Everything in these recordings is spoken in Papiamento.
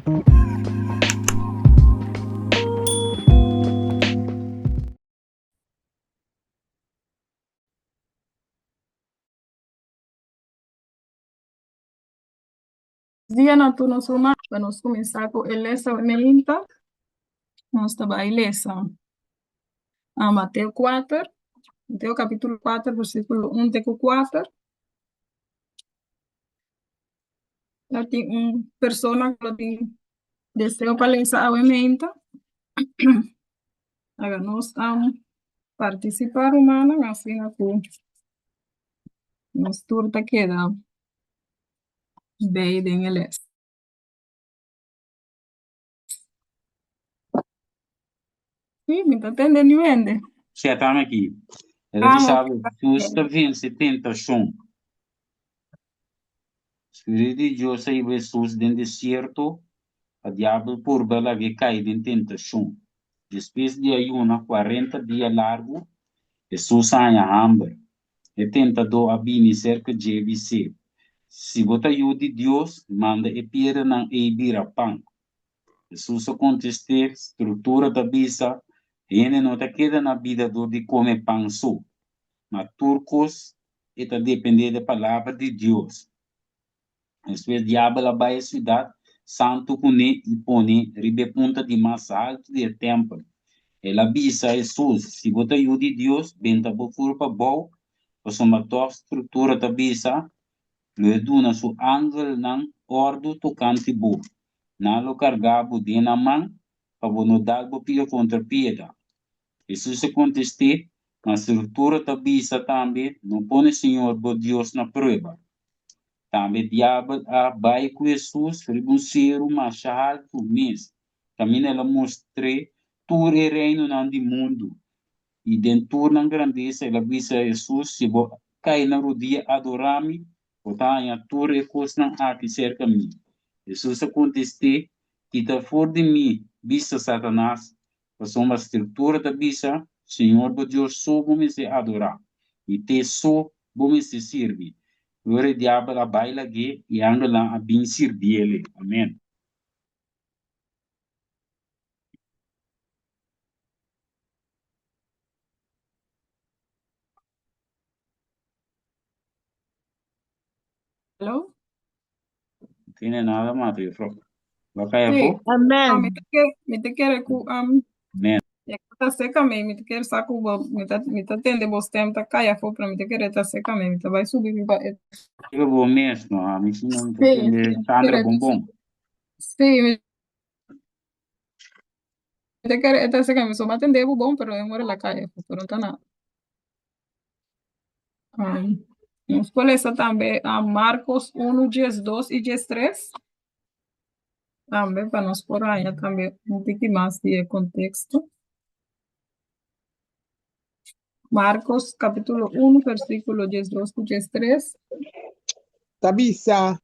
Dia na tur nos ruman. Pa nos kuminsá ku e lesa meinta, nos ta bai lesa a Mateo 4, Mateo kapítulo 4, versíkulo 1 te ku 4. Ta tin un persona ku lo tin deseo pa lesa awe meinta. Laga nos partisipá rumannan asina ku nos tur ta keda bei den e les. Sí, mi ta tende ni wende. Sí, atame aki. E ta Ah, bisa ok. bo, Jesús ta vense tentashon. Spiritu di Dios a hiba Jesús den desierto pa diabel purba lag'é kai den tentashon. Despues di ayuna kuarenta dia largu, Jesús a haña hamber. E tentadó a bini serka dje i bis'é, Si bo ta yu di Dios, manda e piedranan ei bira pan. Hesus a kontest'é, Skritura ta bisa, Hende no ta keda na bida dor di kome pan so, ma tur kos e ta dependé di e palabra di Dios. Despues diabel a bai e siudat santu kuné i pone riba e punta di mas haltu di e tèmpel. El a bisa Hesus, Si bo ta Yu di Dios, benta bo kurpa bou, pasobra tòg Skritura ta bisa, Lo e duna su angelnan òrdu tokante bo. Nan lo kargá bo den nan man pa bo no dal bo pia kontra piedra. Hesus a kontest'é, Ma Skritura ta bisa tambe, No pone Señor bo Dios na prueba. Tambe diabel a bai ku Hesus riba un seru masha haltu mes, kaminda el a mustr'é tur e reinonan di mundu, i den tur nan grandesa el a bisa Hesus, Si bo kai na rudia adorá mi, bo ta haña tur e kosnan aki serka mi. Hesus a kontest'é, Kita for di mi bista, Satanas, Pasobra Skritura ta bisa, Señor bo Dios so bo mester adorá, i t'e so bo mester sirbi. I ora e diabel a bai lag'é, i e angelnan a bin sirbiel. Amèn. Hello? No tiene nada mas, juffrouw. Lo cai Sí. afó? Ah, mi Amen. ta kere, mi ta kere ku um, Amen. ya ku ta seka mi, mi ta kere sa ku bo, mi ta, mi ta tende bo stem ta kai afó, pero mi ta kere ta seka mi, mi ta bai subi riba e. Riba bo mes, no? Ami si no mi ta Sí, tende sí, mi ta Sandra kere bon ta bon. Sí, mi ta kere ta seka mi, so mi a tende bo bon, pero e mora la kai afó, pero no ta nada. Um, nos por lesa tambe a Marcos 1, 12 y 13. Tambe pa nos por haña tambe un tiki mas di e contexto. Marcos capítulo 1, versículo 12 ku 13. Ta bisa,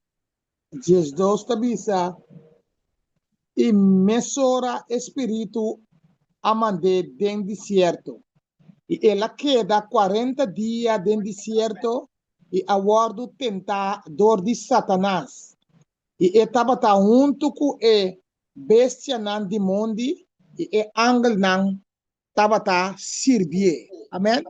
12 ta bisa, I mesora e Spiritu a mand'é den desierto. I el a keda kuarenta dia den desierto i a wòrdu tentá dor di Satanas. I e tabata huntu ku e bestianan di mondi, i e angelnan tabata sirbié. Amèn.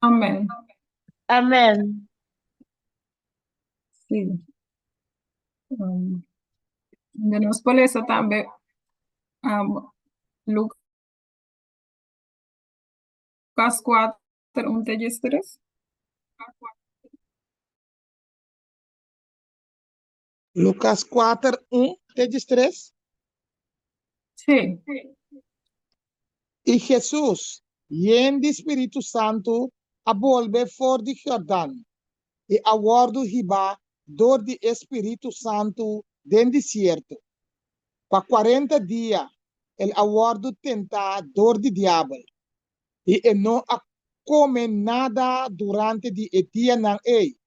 Amèn. Amèn. Sí. Um, de nos por lesa tambe um, Lucas 4, 1 te 13. Lucas 4, 1 te 13. Sí. I Hesus, yen di Spiritu Santu, a bolbe for di Jordan i a wòrdu hibá dor di e Spiritu Santu den desierto. Pa kuarenta dia el a wòrdu tentá dor di diabel, i e no a kome nada durante di e dianan ei.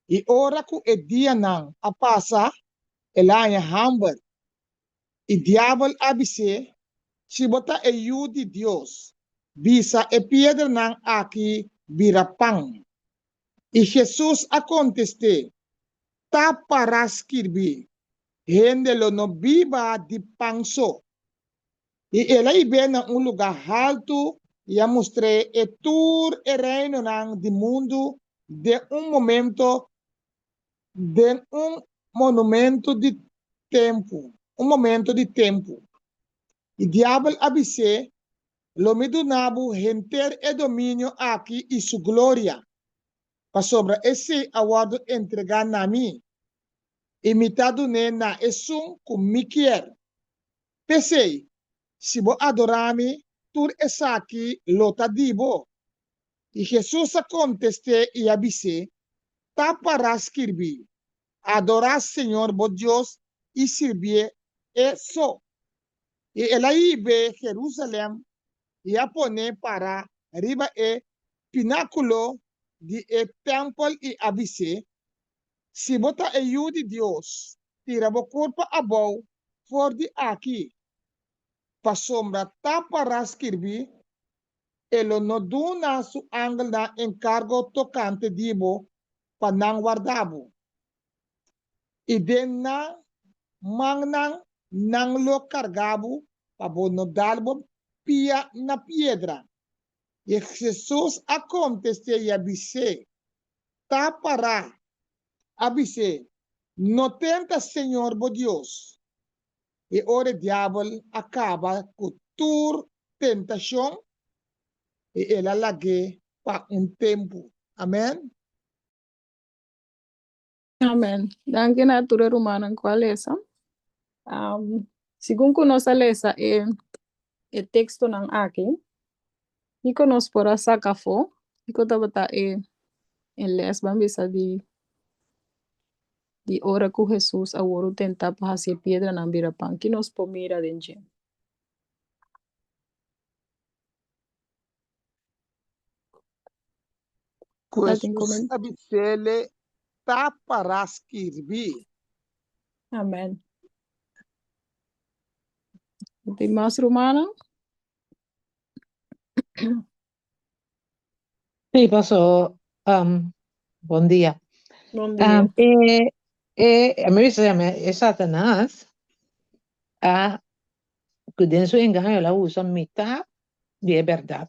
I ora ku e dianan a pasa, el a haña hamber. I diabel a bis'é, Si bo ta e Yu di Dios, bisa e piedranan aki bira pan. I Hesus a kontest'é, Ta pará skirbí, Hende lo no biba di pan so. I el a hib'é na un lugá haltu i a mustr'é e tur e reinonan di mundu den un momento, den un monumento di tempu, un momento di tempu. I diabel a bis'é, Lo mi duna bo henter e dominio aki i su gloria, pasobra esei a wòrdu entregá na mi, i mi ta dun'é na esun ku mi kier. P'esei, si bo adorá mi, tur esaki lo ta di bo. I Hesus a kontest'é i a bis'é, Ta pará skirbí, Adorá Señor bo Dios i sirbié E so. I el a hib'é Jerusalèm i a pon'é para riba e pinákulo di e tèmpel i a bis'é, Si bo ta e Yu di Dios, tira bo kurpa abou for di aki, pasobra ta pará skirbí, E lo no duna su angelnan enkargo tokante di bo pa nan warda bo. I den nan mannan nan lo karga bo pa bo no dal bo pia na piedra. I Hesus a kontest'é i a bis'é, Ta pará, a bis'é, No tenta Señor bo Dios. I ora e diabel a kaba ku tur tentashon, i el a lag'é pa un tempu. Amèn. Amèn. Danki na tur e rumannan ku a lesa. Segun ku nos a lesa e e tekstonan aki, kiko nos por a saka afó? Kiko tabata e e lès ban bisa di di ora ku Hesus a wòrdu tentá pa hasi e piedranan bira pan? Ki nos por mira den dje? Ku Hesus a bis'é, Ta pará skirbí. Amèn. Tin mas rumannan? Sí, paso, um, bon dia. Bon dia. Um, e, e, a mi bisa llama e Satanás a ku den su engaño la usa mitad di e berdad.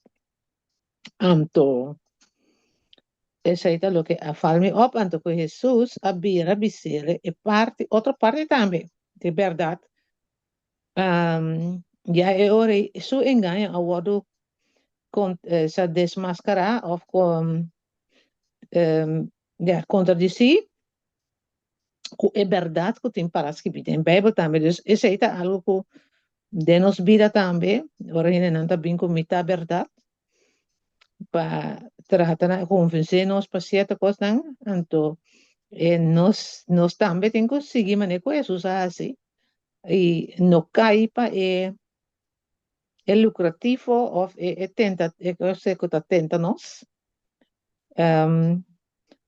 Anto esei ta loke a val mi op, anto ku Hesus a bira bis'el e parti, otro parti tambe di bèrdat. Ya e ora ei su engaño a wòrdu sa desmaskará òf ya kontradisí ku e bèrdat ku tin pará skibí den Beibel tambe. Dus esei ta algu ku den nos bida tambe, ora hendenan ta bin ku mitá bèrdat pa trata na konvensé nos pa sierto kosnan, anto e nos nos tambe tin ku sigui manera ku Hesus a hasi i no kai pa e e lukrativo òf e e tenta e kos ku ta tenta nos,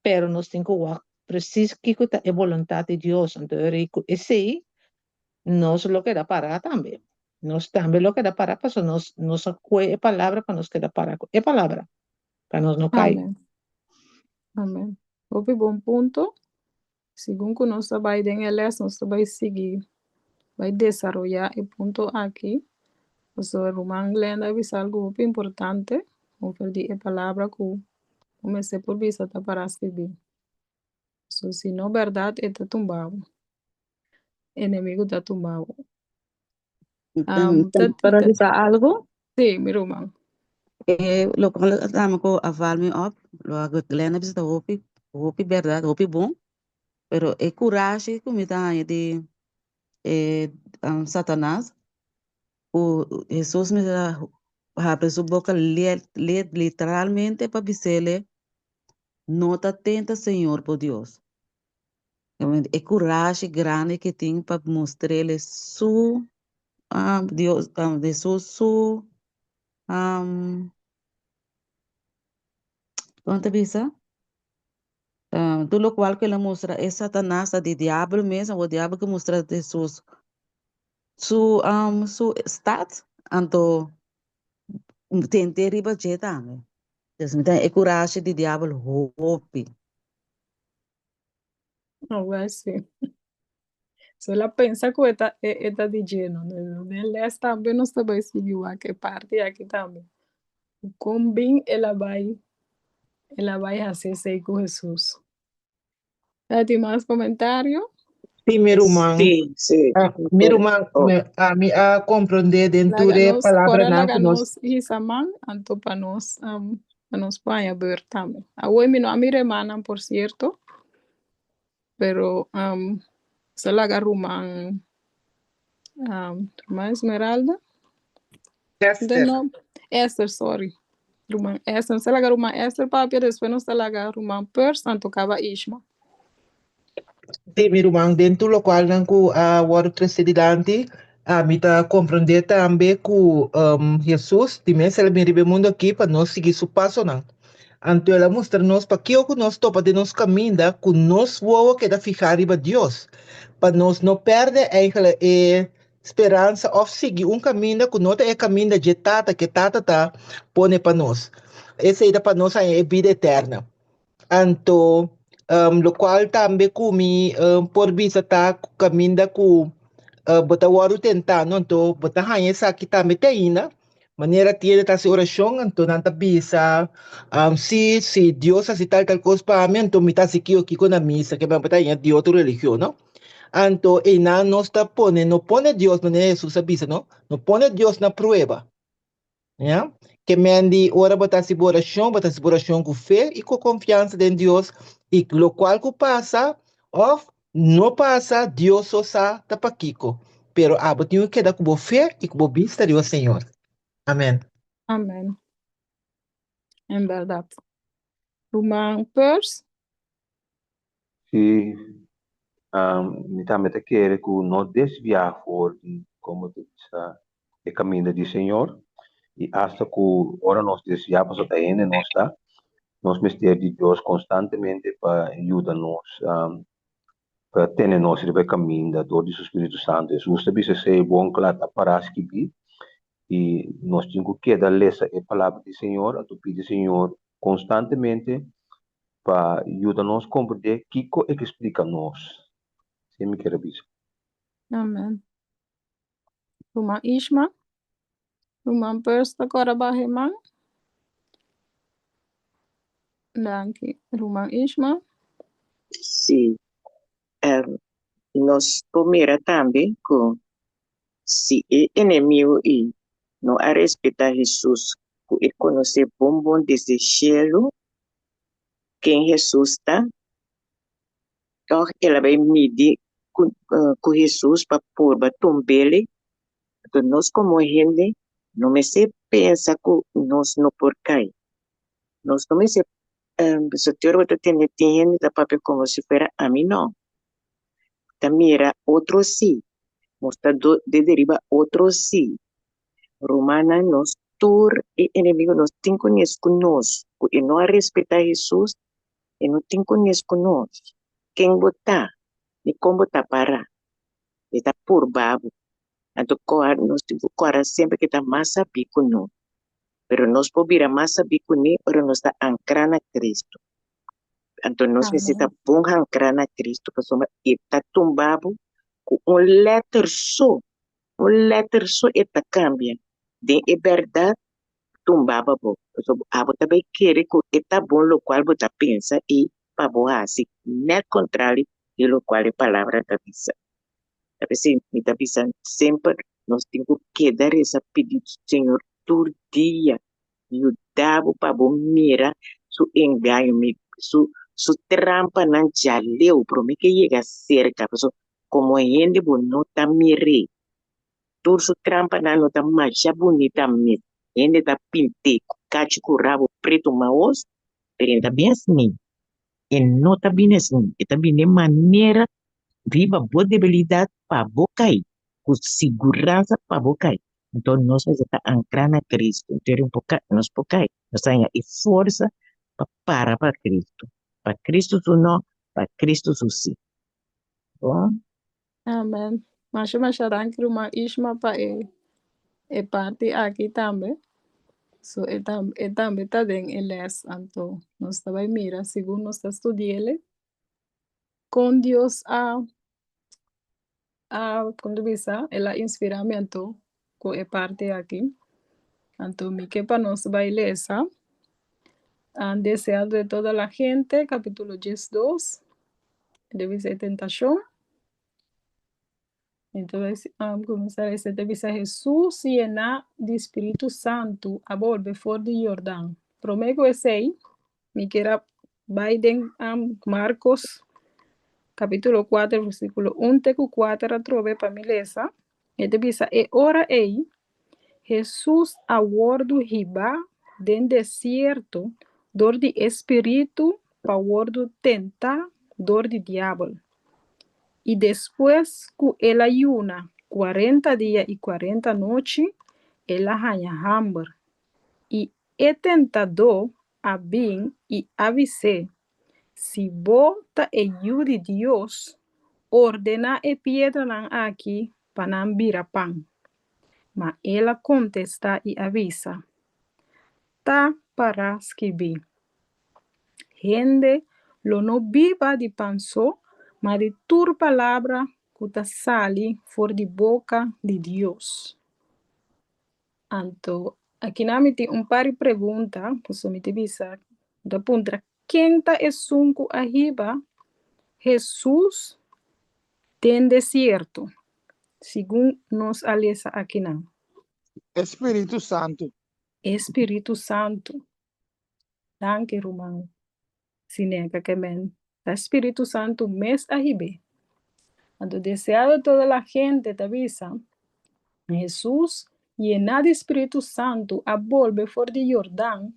pero nos tin ku wak presis kiko ta e boluntat di Dios, anto ku esei nos lo keda pará tambe. Nos tambe lo keda pará pasobra nos nos a kue e palabra pa nos keda pará ku e palabra, pa nos no kai. Amen. Amen. Hopi bon punto. Segun ku nos ta bai den e les, nos ta bai sigui bai desaroyá e punto aki. Pasobra ruman Glenda a bisa algu hopi importante over di e palabra ku bo mester por bisa ta pará skibí. So si no bèrdat e ta tumba bo. Enemigu ta tumba bo. Para bisa algo? Sí, mi ruman. Eh, lo cual dame ko a val mi op, lo a Glenn a bisa hopi, hopi berdad, hopi bon, pero e coraje ku mi ta haña di eh, Satanás, ku Jesús mi ta habri su boca literalmente pa bisele No ta tenta Señor bo Dios. E kurashi grandi ke tin pa mustr'el su Dios, Hesus su, kon ta bisa? Tur lokual ku el a mustra e Satanas ta di diabel mes, awor diabel ke mustra Hesus su su stat, anto tent'é riba dje tambe. Pues mi ta e kurashi di diabel hopi. No, wel sí. So el a pensa ku e ta e, e ta di dje, no. Den les tambe nos ta bai sigui wak e parti aki tambe. Kon bin el a bai el a bai hasi esei ku Hesus. Ta tin mas komentario? Sí, mi ruman. Sí, sí. Ah, mi ruman, Oh. ami a komprondé den tur Laga e nos, ora palabranan laga ku nos nos hisa man, anto pa nos, um, pa nos paña beurt tambe. Awor mi no a mira e mannan, por cierto, pero um, sa laga ruman, um, ruman Esmeralda. De Esther. no, Esther, sorry. Ruman Esther, nos ta laga ruman Esther papia, despues nos ta laga ruman Pers, anto kaba Ishma. Sí, mi ruman, den tur lokualnan ku a wòrdu trese dilanti, ami ta komprondé tambe ku um, Hesus di mes el a bin riba e mundu aki pa nos sigui su pasonan. Anto el a mustra nos pakiko ku nos topa den nos kaminda ku nos wowo keda fihá riba Dios, pa nos no pèrdè eigentlik e speransa òf sigui un kaminda ku no ta e kaminda dje Tata ku e Tata ta pone pa nos. Esei ta pa nos haña e bida eterna. Anto, lokual tambe ku mi por bisa ta ku kaminda ku bo ta wòrdu tentá, no? Anto bo ta haña esaki tambe te ainda. Manera tiende ta hasi orashon, anto nan ta bisa, si, si Dios hasi tal tal kos pa mi, anto mi ta hasi kiko kiko na misa, ke bo ta haña di otro religion, no? Anto einan nos ta pone, no pone Dios, manera Hesus a bisa, no? No pone Dios na prueba. Ya? Ke men di ora bo ta hasi bo orashon, bo ta hasi bo orashon ku fe i ku konfiansa den Dios, i lokual ku pasa òf no pasa, Dios so sa ta pakiko. Pero abo tin ku keda ku bo fe i ku bo bista riba Señor. Amen. Amen. En bèrdat. Ruman Pers? Sí, mi tambe ta kere ku no desviá for di, komo ta bisa, e kaminda di Señor, i asta ku ora nos desviá pasobra ta hende nos ta, nos mester di Dios konstantemente pa yuda nos, pa tene nos riba e kaminda dor di su Spiritu Santu. Hesus ta bisa esei bon kla, ta pará skibí, i nos tin ku keda lesa e Palabra di Señor, anto pidi Señor konstantemente pa yuda nos komprendé kiko e ke splika nos. Esei mi kier a bisa. Amen. Ruman Ishma, Ruman Pers ta kora baha e man. Danki. Ruman Ishma. Sí. Um, nos por mira tambe ku si e enemigo i no a respetá Hesus ku e konosé bon bon desde shelu, ken Hesus ta, tòg el a bai midi ku ku Hesus pa purba tumb'el. Anto nos komo hende no mester pensa ku nos no por kai. Nos no mester pasobra bo ta tende tin hende ta papia komo si fuera ami no. Ta mira otro si, nos ta dede riba otro si. Rumannan, nos tur e enemigo nos tin ku nes ku nos, ku e no a respetá Hesus, e no tin ku nes ku nos. Ken bo ta, ni kon bo ta pará, e ta purba bo. Anto kòrda, nos tin ku kòrda semper ku e ta mas sabí ku nos. Pero nos por bira mas sabí kuné ora nos ta ankrá na Kristu. Anto nos mester ta bon ankrá na Kristu pasobra e ta tumba bo ku un lèter so. Un letter so e ta cambia den e berdad tumbaba bo pasobra abo ta bay kere cu e ta bon locual bo ta pensa y pa bo haci net contrario di locual e palabra ta bisa. Ta p'esey mi ta bisa semper nos tin cu keda reza pidi Señor tur dia yuda bo pa bo mira su engaño su su trampanan djaleu prome ke yega cerca pasobra Komo hende bo no ta mir'é. Tur su trampanan no ta masha bunita mes. Hende ta pint'é ku kachi ku rabo pretu maos, pero e ta bin asni. E no ta bini asni. E ta bini manera riba bo debilidat pa bo kai, ku siguransa pa bo kai. Enton nos mester ta ankrá na Kristu. Enton nos por kai. Nos ta haña e forsa pa para pa Kristu. Pa Kristu su no, pa Kristu su sí. Bon. Amen. Masha masha danki ruman Ishma pa e e parti aki tambe. So e tam e tambe ta den e les anto nos ta bai mira segun nos ta studiele. Kon Dios a a kon ta bisa el a inspirá mi anto ku e parti aki. Anto mi ke pa nos bai lesa Deseado de toda la gente kapitulo diesdos e ta bisa e tentashon. Entonces kuminsá lesa e ta bisa Hesus yená di Spiritu Santu a bolbe for di Yordan. Promé ku esei mi kier a bai den Markos kapítulo kuater versíkulo un te ku kuater atrobe pa mi lesa. E ta bisa e ora ei Hesus a wòrdu hibá den desierto dor di e Spiritu pa wòrdu tentá dor di diabel. I despues ku el a yuna kuarenta dia i kuarenta nochi, el a haña hamber. I e tentadó a bin i a bis'é, Si bo ta e Yu di Dios, ordená e piedranan aki pa nan bira pan. Ma el a kontestá i a bisa, Ta pará skibí, Hende lo no biba di pan so, ma di tur palabra ku ta sali for di boka di Dios. Anto, akinan mi tin un par di pregunta, pasobra mi ta bisa, mi ta puntra, ken ta esun ku a hiba Hesus den desierto, segun nos a lesa akinan? E Spiritu Santu. E Spiritu Santu. Danki, ruman. Sineka ke men ta Spiritu Santu mes a hib'é. Anto deseado toda la gente ta bisa, Hesus, yená di Spiritu Santu, a bolbe for di Yordan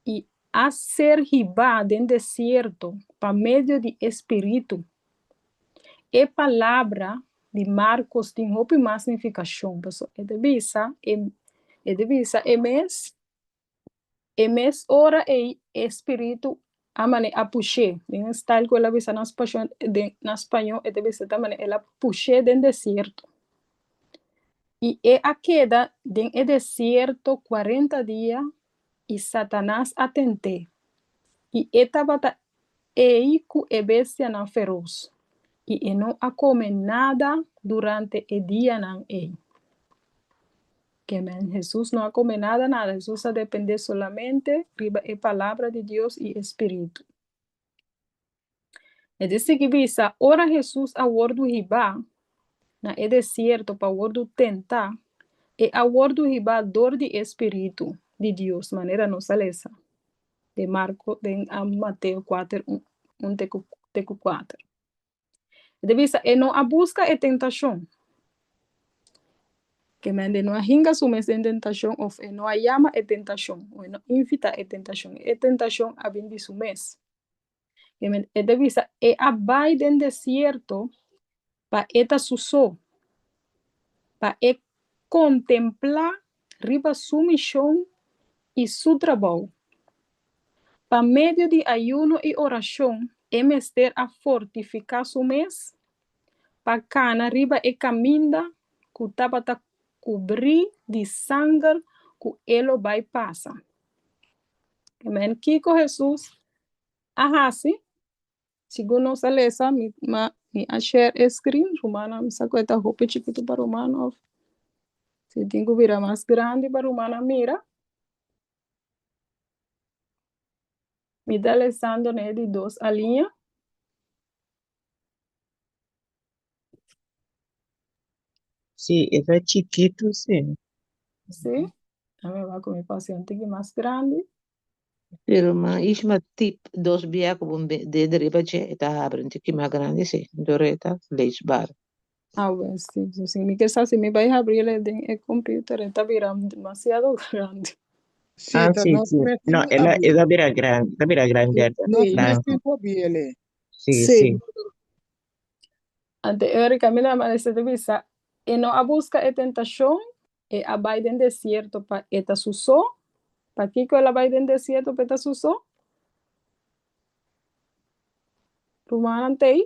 i a ser hibá den desierto pa medio di e Spiritu. E palabra di Markos tin hopi mas nifikashon, pasobra e ta bisa, e ta bisa e mes E mes ora ei e spiritu a manera a push'é, den e style ku el a bisa na spashon den na spañó e ta bisa ta manera el a push'é den desierto. I e a keda den e desierto kuarenta dia i Satanas a tent'é. I e tabata ei ku e bestianan feros, i e no a kome nada durante e dianan ei. Ke men Hesus no a kome nada nada, Hesus a dependé solamente riba e Palabra di Dios i e Spiritu. E ta sigui bisa, ora Hesus a wòrdu hibá na e desierto pa wòrdu tentá, e a wòrdu hibá dor di e Spiritu di Dios, manera nos a lesa den Marko, den Mateo kuater un te ku te ku kuater. E ta bisa e no a buska e tentashon. Ke mende no a hinga su mes den tentashon òf e no a yama e tentashon o e no invitá e tentashon. E tentashon a bin di su mes. Ke mende e ta bisa e a bai den desierto pa e ta su so, pa e kontemplá riba su mishon i su trabou. Pa medio di ayuno i orashon e mester a fortifiká su mes pa kana riba e kaminda ku tabata kubrí di sanger ku e lo bai pasa. Amen. Kiko Hesus a hasi? Segun nos a lesa, mi ma mi a share e screen, rumannan, mi sa ku e ta hopi chikitu pa ruman òf si tin ku bira mas grandi pa rumannan mira. Mi ta lesando na e di dos aliña. Sí, e ta chikitu, sí. Sí, a mi wak ku mi pasa un tiki mas grandi. Pero ma Ishma tip dos bia ku bo dede riba dje e ta habri un tiki mas grandi sí, dor e ta leesbaar. Ah, bueno, sí, sí, sí. Mi ke sa si mi bai habriel den e computer e ta bira demasiado grandi. Sí, Ah, ta sí, nos sí. mes No, tin el a, abri. el a bira grandi, ta bira grandi, Nos Sí. mes danki. tin ku abriel. Sí, Sí. sí. Ante Erika, mi dama mester ta bisa, e no a buska e tentashon, e a bai den desierto pa e ta su so. Pakiko el a bai den desierto pa e ta su so? Rumannan t'ei?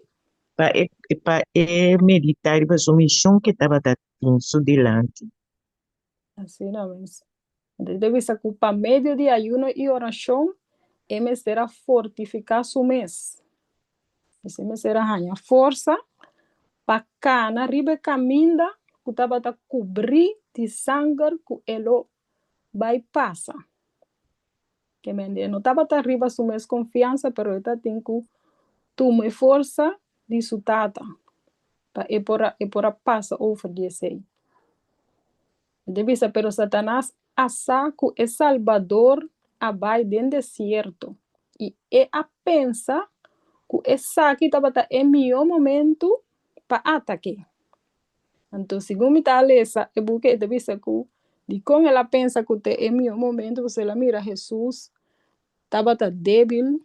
Pa e, pa e meditá riba su mishon ke tabata tin su dilanti. Asina mes. Anto ta bisa ku pa medio di ayuno i orashon e mester a fortifiká su mes. Esei mester a haña forsa pa kana riba e kaminda ku tabata kubrí di sanger ku e lo bai pasa. Ke mende e no tabata riba su mes konfiansa, pero e ta tin ku tuma e forsa di su Tata pa e por a e por a pasa over di esei. E ta bisa, Pero Satanas a sa ku e Salbador a bai den desierto, i e a pensa ku esaki tabata e mihó momentu pa atak'é. Anto, segun mi ta lesa e buki, e ta bisa ku dikon el a pensa ku ta e mihó momentu, pasobra el a mira Hesus tabata débil,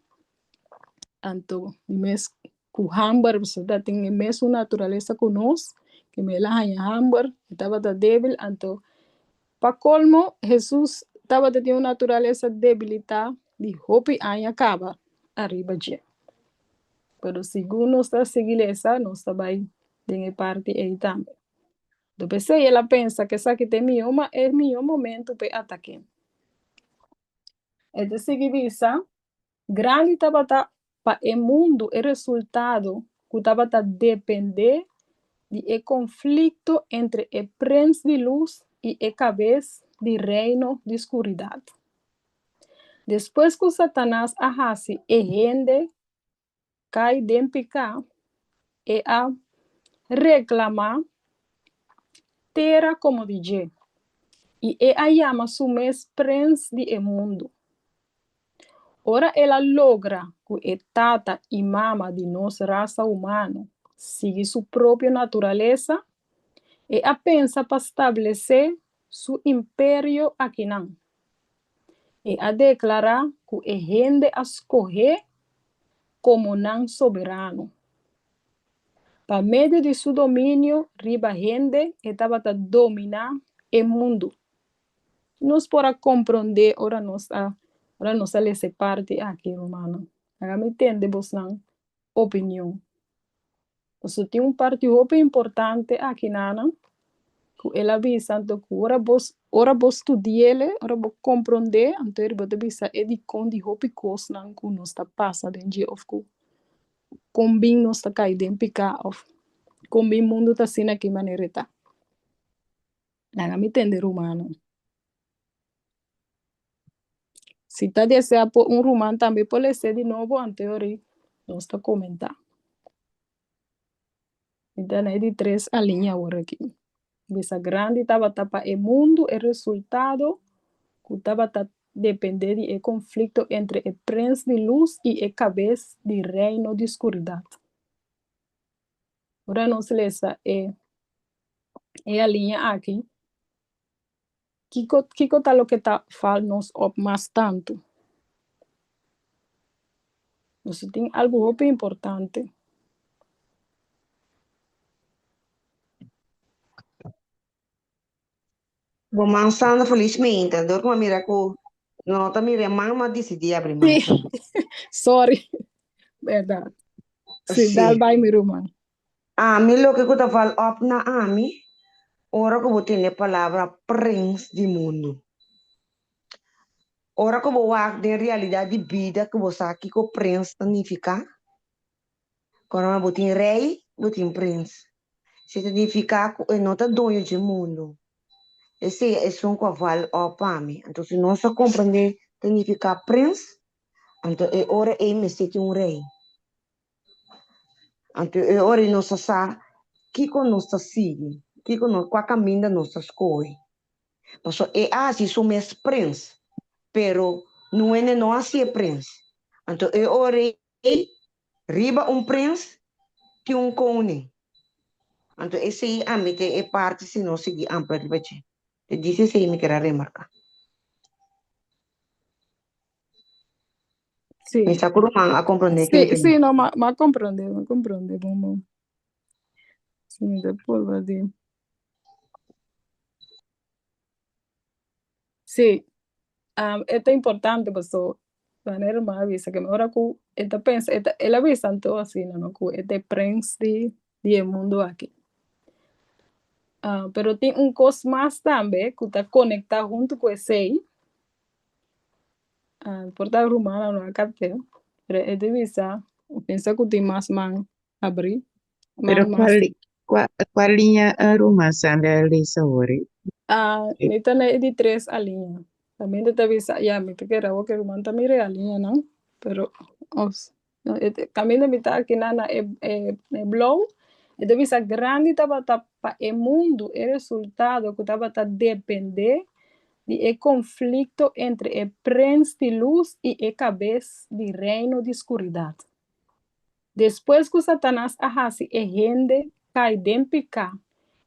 anto di mes ku hamber, pasobra ta tin e mesun naturalesa ku nos, ke el a haña hamber, e tabata débil, anto pa kolmo Hesus tabata tin un naturalesa debilitá di hopi aña kaba ariba dje. Pero segun nos ta sigui lesa, nos ta bai den e parti ei tambe. Anto p'esei el a pensa ku esaki ta e mihó e mihó momento p'e atak'é. E ta sigui bisa, Grandi tabata pa e mundu e resultado ku tabata dependé di e konflikto entre e prens di lus i e kabes di reino di skuridat. Despues ku Satanas a hasi e hende kai den piká, e a reklamá tera komo di dje, i e a yama su mes prens di e mundu. Ora el a logra ku e tata i mama di nos rasa humano sigui su propio naturalesa, e a pensa pa stablesé su imperio akinan. E a deklará ku e hende a skohé komo nan soberano. Pa medio di su dominio riba hende e tabata dominá e mundu. Nos por a komprondé ora nos a ora nos a lesa e parti aki, rumannan. Laga mi tende bosnan opinion. Pasobra tin un parti hopi importante aki nanan ku el a bisa anto ku ora bo ora bo studi'el, ora bo komprondé, anto bo ta bisa e dikon di hopi kosnan ku nos ta pasa den dje òf ku kon bin nos ta kai den piká òf kon bin mundu ta asina ki manera e ta. Laga mi tende rumannan. Si ta desea por un ruman tambe por lese di nobo anteori nos ta comenta. Mi ta na e di tres alinea awor aki. Bisa grandi tabata pa e mundu e resultado ku tabata depende di e konflikto entre e prens di lus i e kabes di reino di skuridat. Ora nos lesa e e alinea aki, Kiko kiko ta loke ta val nos op mas tantu? Nos tin algu hopi importante. Bo man Sandra felizmente, dor ku mi a mira ku no ta mira e man, mi a disidí abri man. Sí, sorry, bèrdat. Sí, dal Sí. bai mi ruman. Ami loke ku ta val op na ami ora ku bo tende e palabra prens di mundu. Ora ku bo wak den realidat di bida ku bo sa kiko prens ta nifiká, kono bo tin rei, bo tin prens. Esei ta nifiká ku e no ta doño dje mundu. Esei esun ku a val op pa mi. Anto si nos a komprendé ta nifiká prens, anto e ora ei mester tin un rei. Anto e ora ei nos ta sa kiko nos ta sigui, kiko nos, kua kaminda nos ta skohe. Pasobra e a hasi su mes prens, pero nuene no a hasié prens. Anto e ora ei riba un prens tin un koning. Anto esei ami ta e parti si nos sigui amplia riba dje. Te disi esei mi kier a remarká. Sí. Mi sa ku ruman a komprondé Sí, ke sí, no, ma, ma komprondé, ma komprondé, bon, bon. Sí, mi ta purba di. Sí, um, e ta importante paso manera mi a bisa ke ora ku e ta pensa, e ta, el a bisa anto asina, no, ku e ta e prens di, di e mundu aki. Ah, pero tin un kos mas tambe ku ta konektá huntu ku esei. Ah, por ta rumana no a kapt'é, pero e ta bisa. Pensa ku tin mas man abrí. Pero Man mas. kua, kua, kua liña ruman Sandra a lesa awor? Ah, mi ta na e di tres aliña. También ta bisa, ya, mi ta kere awor ke ruman ta mira e aliñanan, pero os, no, e te- kaminda mi ta aki na na e, e, e blou, e ta bisa grandi tabata pa e mundu e resultado ku tabata dependé di e konflikto entre e prens di lus i e kabes di reino di skuridat. Despues ku Satanas a hasi e hende kai den piká,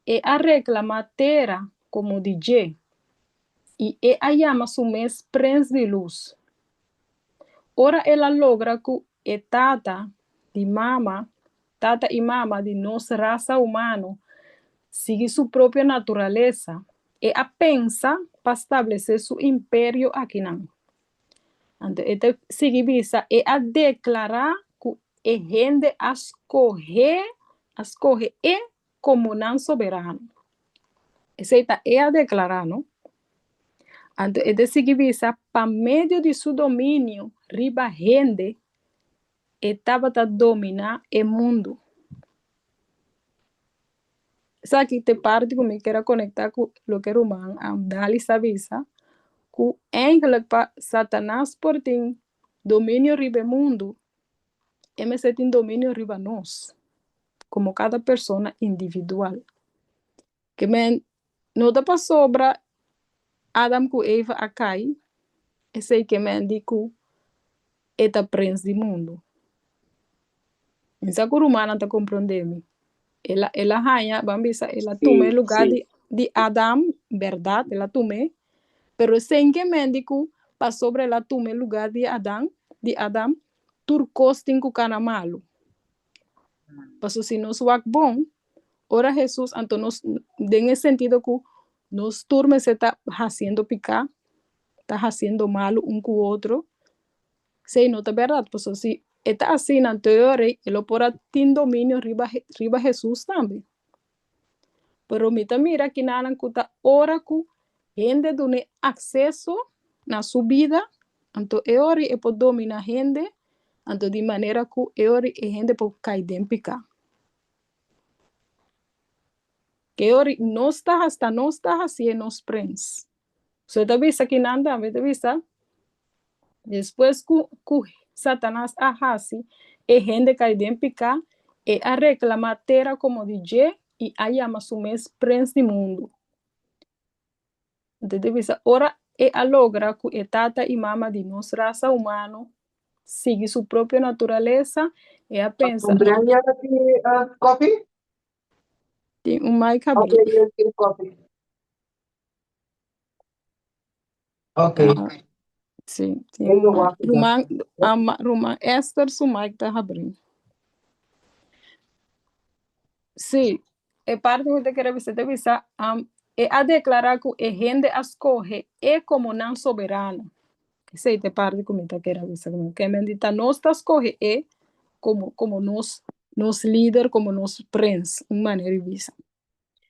e a reklamá tera komo di dje, i e a yama su mes Prens di Lus. Ora el a logra ku e tata di mama, tata i mama di nos rasa humano sigui su propio naturalesa, e a pensa pa stablesé su imperio akinan. Anto e ta sigui bisa, e a deklará ku e hende a skohé, a skohe e komo nan soberano. Esei ta e a deklará, no? Anto e ta sigui bisa, pa medio di su dominio riba hende, e tabata dominá e mundu. Esaki ta e parti ku mi kier a konektá ku loke ruman Dalis a bisa, ku eigenlijk pa Satanas por tin dominio riba e mundu, e mester tin dominio riba nos, komo kada persona individual. Ke men no ta pasobra Adam ku Eva a kai, esei ke men di ku e ta prens di mundu. Mi sa ku rumannan ta komprondé mi. El a el a haña, ban bisa, el a tuma e lugá di di Adam, bèrdat, el a tum'é, pero esei ke men di ku pasobra el a tuma e lugá di Adan, di Adam, tur kos tin ku kana malu. Pasobra si nos wak bon, ora Hesus, anto nos, den e sentido ku nos tur mester ta hasiendo piká, ta hasiendo malu un ku otro, Esei no ta bèrdat, pasobra si e ta asina, anto e ora ei e lo por a tin dominio riba riba Hesus tambe. Pero mi ta mira kinanan ku ta ora ku hende dun'é akseso na su bida, anto e ora ei e por dominá hende, anto di manera ku e ora ei e hende por kai den piká. Ke ora ei nos ta hasta nos ta hasié nos prens. So e ta bisa kinan tambe, e ta bisa, Despues ku ku Satanas a hasi e hende kai den piká, e a reklamá tera komo di dje i a yama su mes prens di mundu. Anto e ta bisa, ora e a logra ku e tata i mama di nos rasa humano sigui su propio naturalesa, e a pensa, no, tin un mic habrí. Ok. Ah, sí, tin Tengo un mic. guapo. Ruman, ama, ruman Esther su mic ta habrí. Sí, e parte ku te kere bisa, te bisa, um, e a deklará ku e hende a skohe e komo nan soberano. Esei ta e parti ku mi ta kere bisa. Como ke men di ta nos ta skohe e komo, komo nos, nos lider, komo nos prens, un manera di bisa.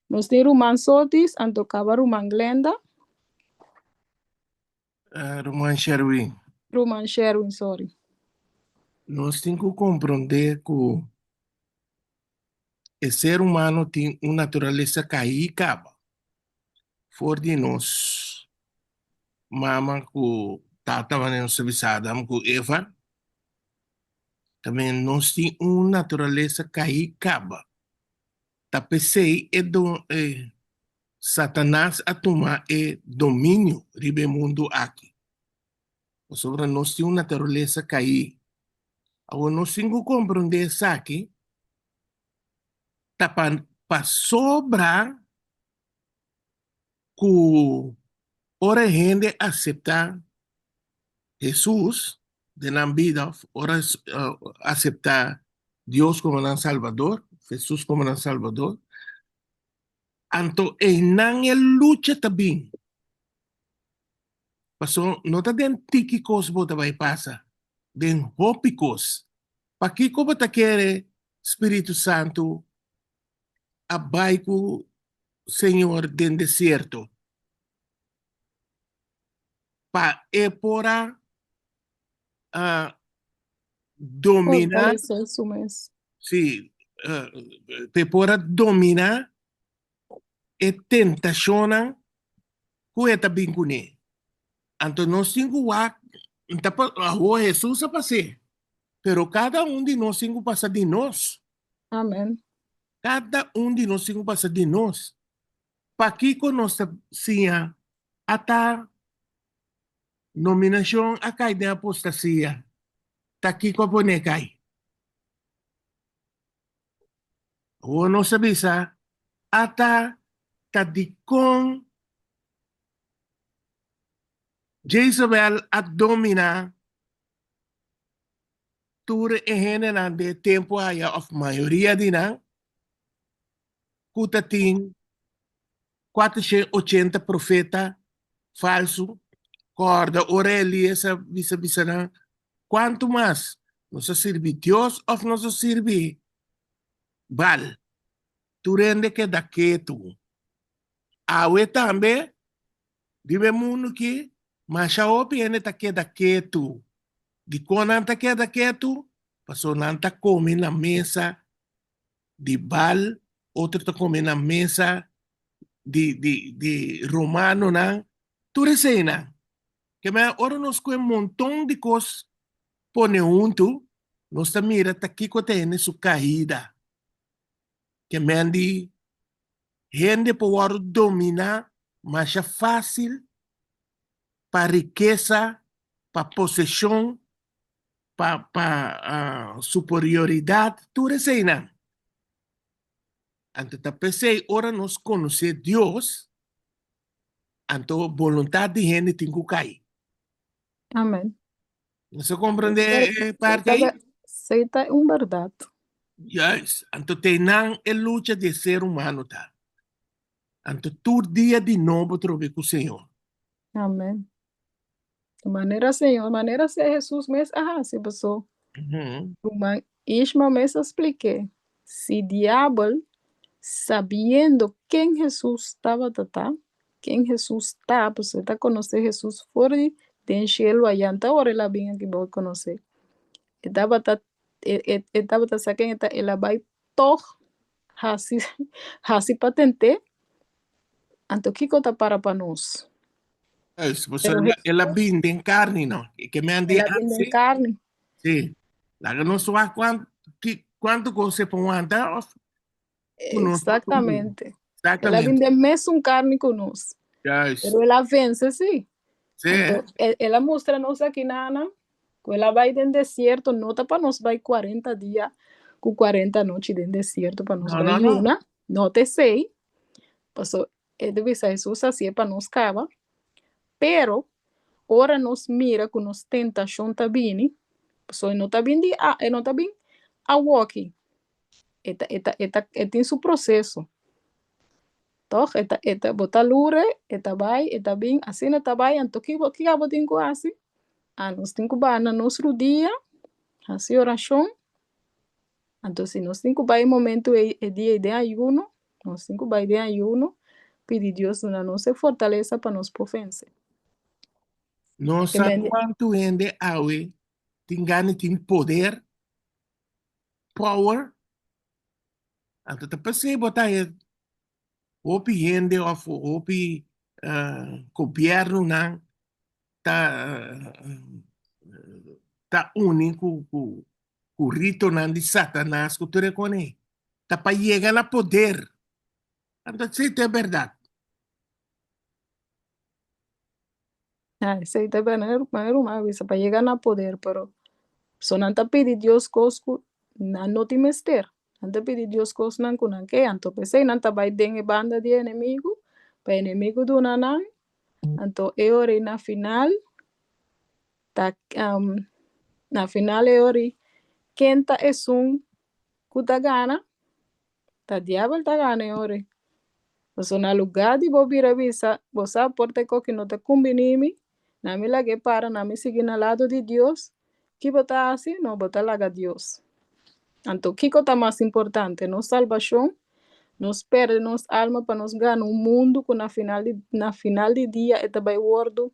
Nos tin ruman Sotis, anto kaba ruman Glenda. Ruman Sherwin. Ruman Sherwin, sorry. Nos tin ku komprondé ku e ser humano tin un naturalesa kaí kaba for di nos mama ku tata manera nos ta bisa Adam ku Eva. Tambe nos tin un naturalesa kaí kaba. Ta p'esei e e Satanas a tuma e dominio riba e mundu aki. Pasobra nos tin un naturalesa kaí. Awor nos tin ku komprondé esaki ta pa pasobra ku ora e hende aseptá Hesus den nan bida òf ora aseptá Dios komo nan Salbador, Hesus komo nan Salbador, anto einan e lucha ta bin. Pasobra no ta den tiki kos bo ta bai pasa, den hopi kos. Pakiko bo ta kere Spiritu Santu a bai ku Señor den desierto? Pa e por a dominá, Fortalesé su mes. sí, pa e por a dominá e tentashonnan ku e ta bin kuné. Anto nos tin ku wak, ta pa, awor Hesus a pas'é, pero kada un di nos tin ku pasa di nos. Amen. Kada un di nos tin ku pasa di nos. Pakiko nos ta siña ata nominashon a kai den apostasia? Ta kiko a pone kai? Awor nos a bisa ata ta dikon Jezebel a domina tur e hendenan den e tempu aya of mayoria di nan ku ta tin 480 profeta falsu. Kòrda ora Elias a bisa bisa nan, Kuantu mas nos a sirbi Dios òf nos a sirbi Baal? Tur hende keda ketu. Awe tambe riba e mundu aki masha hopi hende ta keda ketu. Dikon nan ta keda ketu? Pasobra nan ta kome na mesa di Baal, otro ta kome na mesa di di di romanonan, tur eseinan. Kemey ora nos ku e monton di kos pone huntu, nos ta mira ta kiko ta hende su kaida. Kemen di hende por wòrdu dominá masha fásil pa rikesa, pa poseshon, pa pa superioridat, tur eseinan. Anto ta p'esei ora nos konosé Dios, anto boluntat di hende tin ku kai. Amen. Nos a komprendé e parti ei? Esei ta un bèrdat. Juist. Anto te nan e lucha di e ser humano ta. Anto tur dia di nobo trobe ku Señor. Amen. Manera Señor, manera se Jesús mes a hasi, paso ruman Ishma mes a splik'é, si diabel sabiendo ken Jesús tabata ta, ken Jesús ta, paso e ta konosé Jesús for di den shelu ayá, ta ora el a bin aki bo konosé. E tabata e e e tabata sa ken e ta, el a bai tòg hasi hasi pa tent'é, anto kiko ta para pa nos? Juist, pasobra el a, el a bin den karni, no? E ke men di El a bin den hasi. karni. Sí. Laga nos wak kuan, ki, kuantu kos e por wanta of ku nos por tuma. Exactamente. El a bin Exactamente. den mesun karni ku nos. Juist. Pero el a vense, sí. Sí. Anto, el, el a mustra nos aki nana ku el a bai den desierto, no ta pa nos bai 40 dia ku 40 nochi den desierto pa nos No, bai no, no. yuna. No ta esei. Paso E ta bisa Hesus hasié pa nos kaba, pero ora nos mira ku nos tentashon ta bini, pasobra e no ta bin di a e no ta bin awoki, e ta e ta e ta e tin su proseso, tòg? E ta e ta bo ta lure, e ta bai, e ta bin, asina e ta bai, anto ki bo kiko bo tin ku hasi? A nos tin ku baha na nos rudia, hasi orashon, Anto si nos tin ku bai e momentu ei, e dia ei den ayuno, nos tin ku bai den ayuno, pidi Dios duna nos e fortalesa pa nos por vense. Nos sa kuantu hende awe tin gana di tin poder, power, anto ta p'esei bo ta haña hopi hende òf hopi gobièrnunan ta ta uni ku ku ku ritonan di Satanas ku tur e kone ta pa yega na poder. Anto esei ta e bèrdat. Ja, esei ta bèrdat. Manera ruman a bisa pa yega na poder, pero so nan ta pidi Dios kos ku nan no tin mester. Nan ta pidi Dios kosnan ku nan ke. Anto p'esei nan ta bai den e banda di e enemigu, pa e enemigu duna nan. Anto e ora ei na final Ta na final e ori, ken ta esun ku ta gana? Ta diabel ta gana e ori. Pasobra na lugá di bo bira bisa, Bo sa por ta e koki no ta kumbiní mi, na mi lag'é para, na mi sigui na lado di Dios, ki bo ta hasi? No, bo ta laga Dios. Anto kiko ta mas importante, nos salbashon? Nos pèrdè nos alma pa nos gana un mundu ku na final di na final di dia e ta bai wòrdu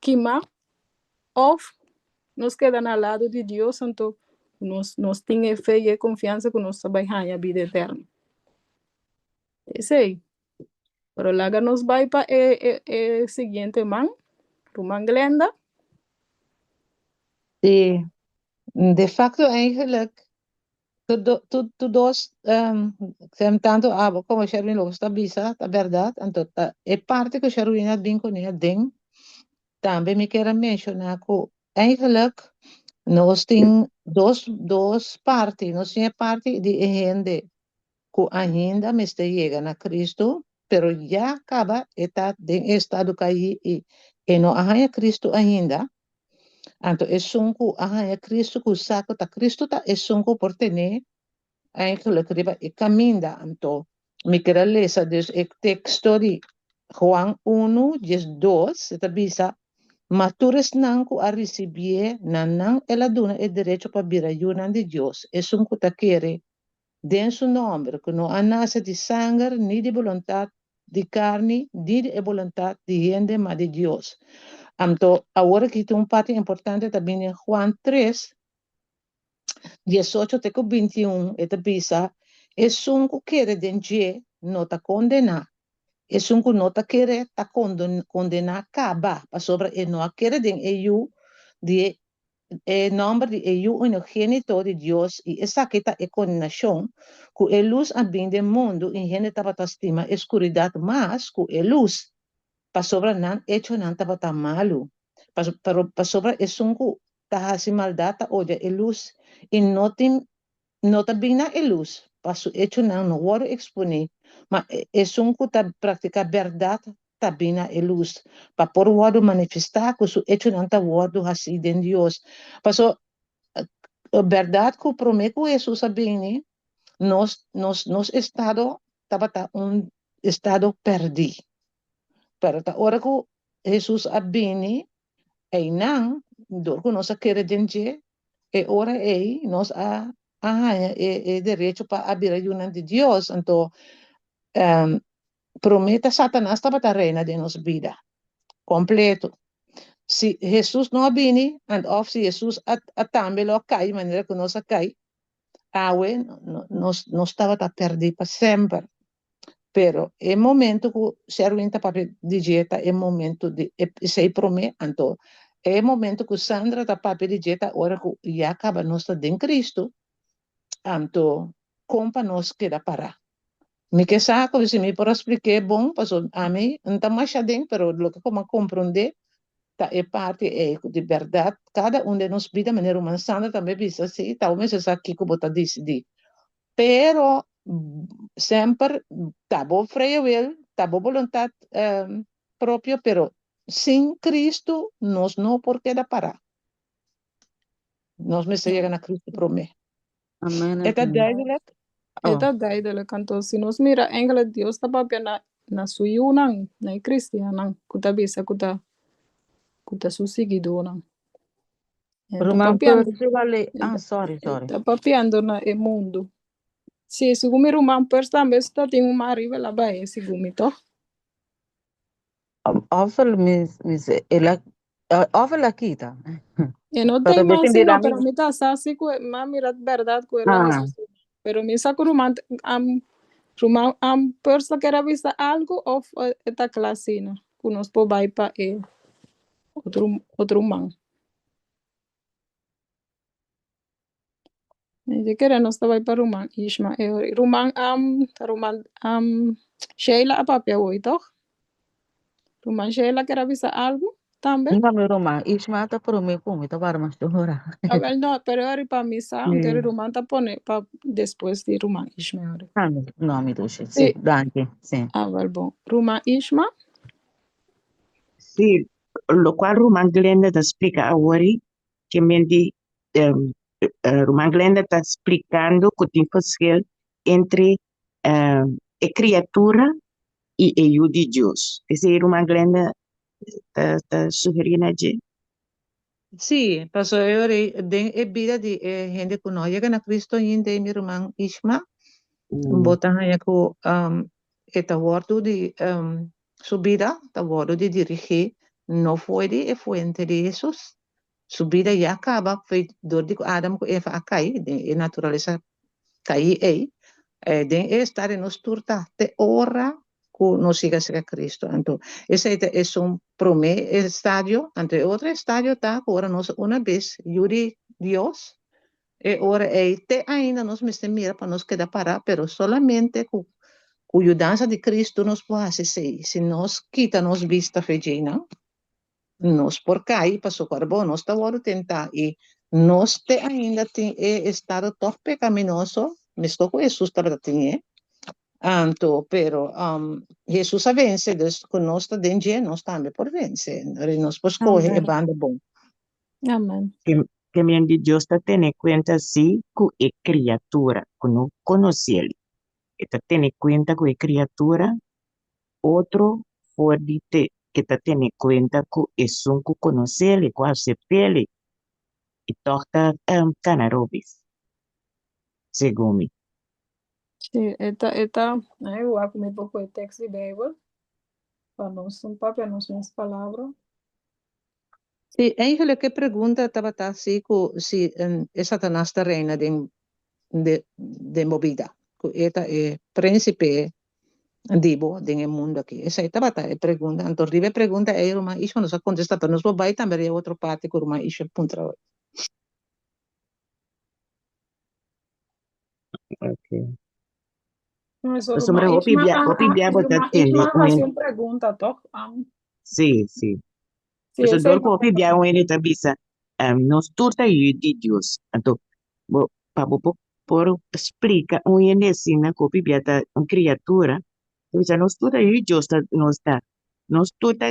kimá? Òf nos keda na lado di Dios anto Nos nos tin e fe i e konfiansa ku nos ta bai haña bida eterno. Esei. Pero laga nos bai pa e e e siguiente man, ruman Glenda. Sí, de facto eigenlijk tur do tur tur dos um, tanto abo como Sherwin lo ta bisa ta berdad, anto ta e parte ku Sherwin a bin kuné aden tambe mi kier a menshoná ku eigenlijk nos tin dos dos parti, nos tin e parti di e hende ku ainda mester yega na Cristo, pero ya kaba e ta den e estado kaí i e no a haña Cristo ainda. Anto esun ku a haña Cristo ku sa ku ta Cristo ta esun ku por tene eigenlijk riba e kaminda. Anto mi kier a lesa dus e teksto di Juan unu diesdos, e ta bisa, Ma tur esnan ku a risibié, na nan el a duna e derecho pa bira yunan di Dios, esun ku ta kere den su nòmber, ku no a nase di sanger, ni di boluntat di karni, ni di e boluntat di hende, ma di Dios. Anto, awor aki tin un parti importante ta bini den Juan tres, diesocho te ku bintiun, e ta bisa, Esun ku kere den dje no ta kondená, esun ku no ta kere ta kondená kaba, pasobra e no a kere den e Yu di e E nòmber di e Yu Unigénito di Dios, i esaki ta e kondenashon, ku e lus a bin den mundu i hende tabata stima e skuridat mas ku e lus, pasobra nan echonan tabata malu. Pero pasobra esun ku ta hasi maldat ta odia e lus i no tin no ta bin na e lus, pa su echonan no wòrdu eksponé, ma esun ku ta praktiká bèrdat ta bin na e lus, pa por wòrdu manifestá ku su echonan ta wòrdu hasí den Dios. Paso, bèrdat ku promé ku Hesus a bini, nos, nos, nos estado tabata un estado pèrdí. Pero ta ora ku Hesus a bini, Einan, dor ku nos a kere den dje, e ora ei nos a a haña e e derecho pa a bira yunan di Dios. Anto, promé ta Satanas tabata reina den nos bida kompleto. Si Hesus no a bini, and òf si Hesus a a tambe lo a kai manera ku nos a kai, awe nos nos tabata pèrdí pa semper. Pero e momento ku Sherwin ta papia di dje ta e momento di esei promé, anto e momento ku Sandra ta papia di dje ta ora ku ya kaba nos ta den Cristo, anto kon pa nos keda pará. Mi ke sa ku si mi por a splik'é bon, pasobra ami no ta masha den, pero loke ku mi a komprondé ta e parti ei ku di bèrdat kada un den nos bida, manera ruman Sandra tambe bisa si, ta bo mester sa kiko bo ta disidí. Pero semper ta bo vrije wil, ta bo boluntat propio, pero sin Cristo nos no por keda para. Nos mester yega na Cristo prome. Amen, E ta amen. duidelijk? E Oh. ta duidelijk. Anto si nos mira eigenlijk Dios ta papia na na su yunan, na e cristiannan ku ta bisa ku ta ku ta su siguidónan. E ta Ruman papiando, Percival, e ah, ta, sorry, e sorry. ta papiando na e mundu. Sí, segun mi ruman Pers tambe ta tin un man riba el a bai, segun mi toch? Of el mis, mis, el a, of el a kita. E no Pero ten mi mas tin sino, mira pero mi. mi ta sa si ku m'a mira berdad ku el a Ah, hasi. Pero mi sa ku ruman am ruman am Pers ta kere bisa algu of e ta kla asina ku nos por bai pa e otro otro man. Mi ta kere nos ta bai pa ruman Ishma e ora. Ruman am ruman am Sheila a papia hoy toch? Ruman Sheila ker a bisa algu tambe? No, mi ruman Ishma ta prome ku mi ta wara mas ora. Awel no, pero ori pa mi sa, anto Sí. ruman ta pone pa despues di ruman Ishma ori. Ah, no, mi dushi. Sí. Sí, danki. Sí. Awel bon. Ruman Ishma? Sí, lokual ruman Glenda ta splika awor ke men di ruman Glenda ta splikando ku tin verschil entre e kriatura i e yu di Dios. Esei ruman Glenda ta ta sugerí na dje. Sí, pasobra e ora ei den e bida di e hende ku no a yega na Cristo ainda, mi ruman Ishma, bo ta haña ku e ta wòrdu di su bida ta wòrdu di dirigí no fo'i di e fuente di Hesus. Su bida ya kaba foi dor di ku Adam ku Eva a kai den e naturalesa kaí ei. Den e estado nos tur ta te ora ku nos yega serka Cristo. Anto esei ta esun promé estadio. Anto e otro estadio ta ku ora nos una bes yu di Dios, e ora ei te ainda nos mester mira pa nos keda pará, pero solamente ku ku yudansa di Cristo nos por hasi esei. Si nos kita nos bista fe djeinan, Nos por kai pasobra bo nos ta wòrdu tentá i nos te ainda tin e estado tòg pekaminoso, meskos ku Hesus tabata tin e. Anto, pero Hesus a vense, dus ku nos ta den dje, nos tambe por vense. Nos por skohe e banda bon. Amen. Ke men di Dios ta tene kuenta si ku e kriatura ku no konosé el. E ta tene kuenta ku e kriatura Otro for di te ke ta tene kuenta ku esun ku konos'el i ku asept'el i tòg ta kana robes, segun mi. Sí, e ta, e ta, ai wak mi por kohe tekst di Beibel pa nos no papia nos mes palabra. Sí, eigenlijk e pregunta tabata si ku si e Satanas ta reina den den bo bida, ku e ta e prinsipe di bo den e mundu aki. Esei tabata e pregunta. Anto riba e pregunta ei ruman Ishma nos a kontestá, pero nos por bai tambe riba e otro parti ku ruman Ishma puntra hoy. Okay. No, eso Pasobra ruman hopi Ishma bia, a, hopi a, bia bo ta ruman tende Ishma a un hasi hende. un pregunta toch? Sí, sí. Sí, Pasobra esei dor ku hopi bia un hende ta bisa, nos tur ta yu di Dios. Anto, bo, pa bo por, por splika un hende asina ku hopi bia ta un kriatura, ta bisa nos tur ta yu di Dios, ta, nos ta, nos tur ta,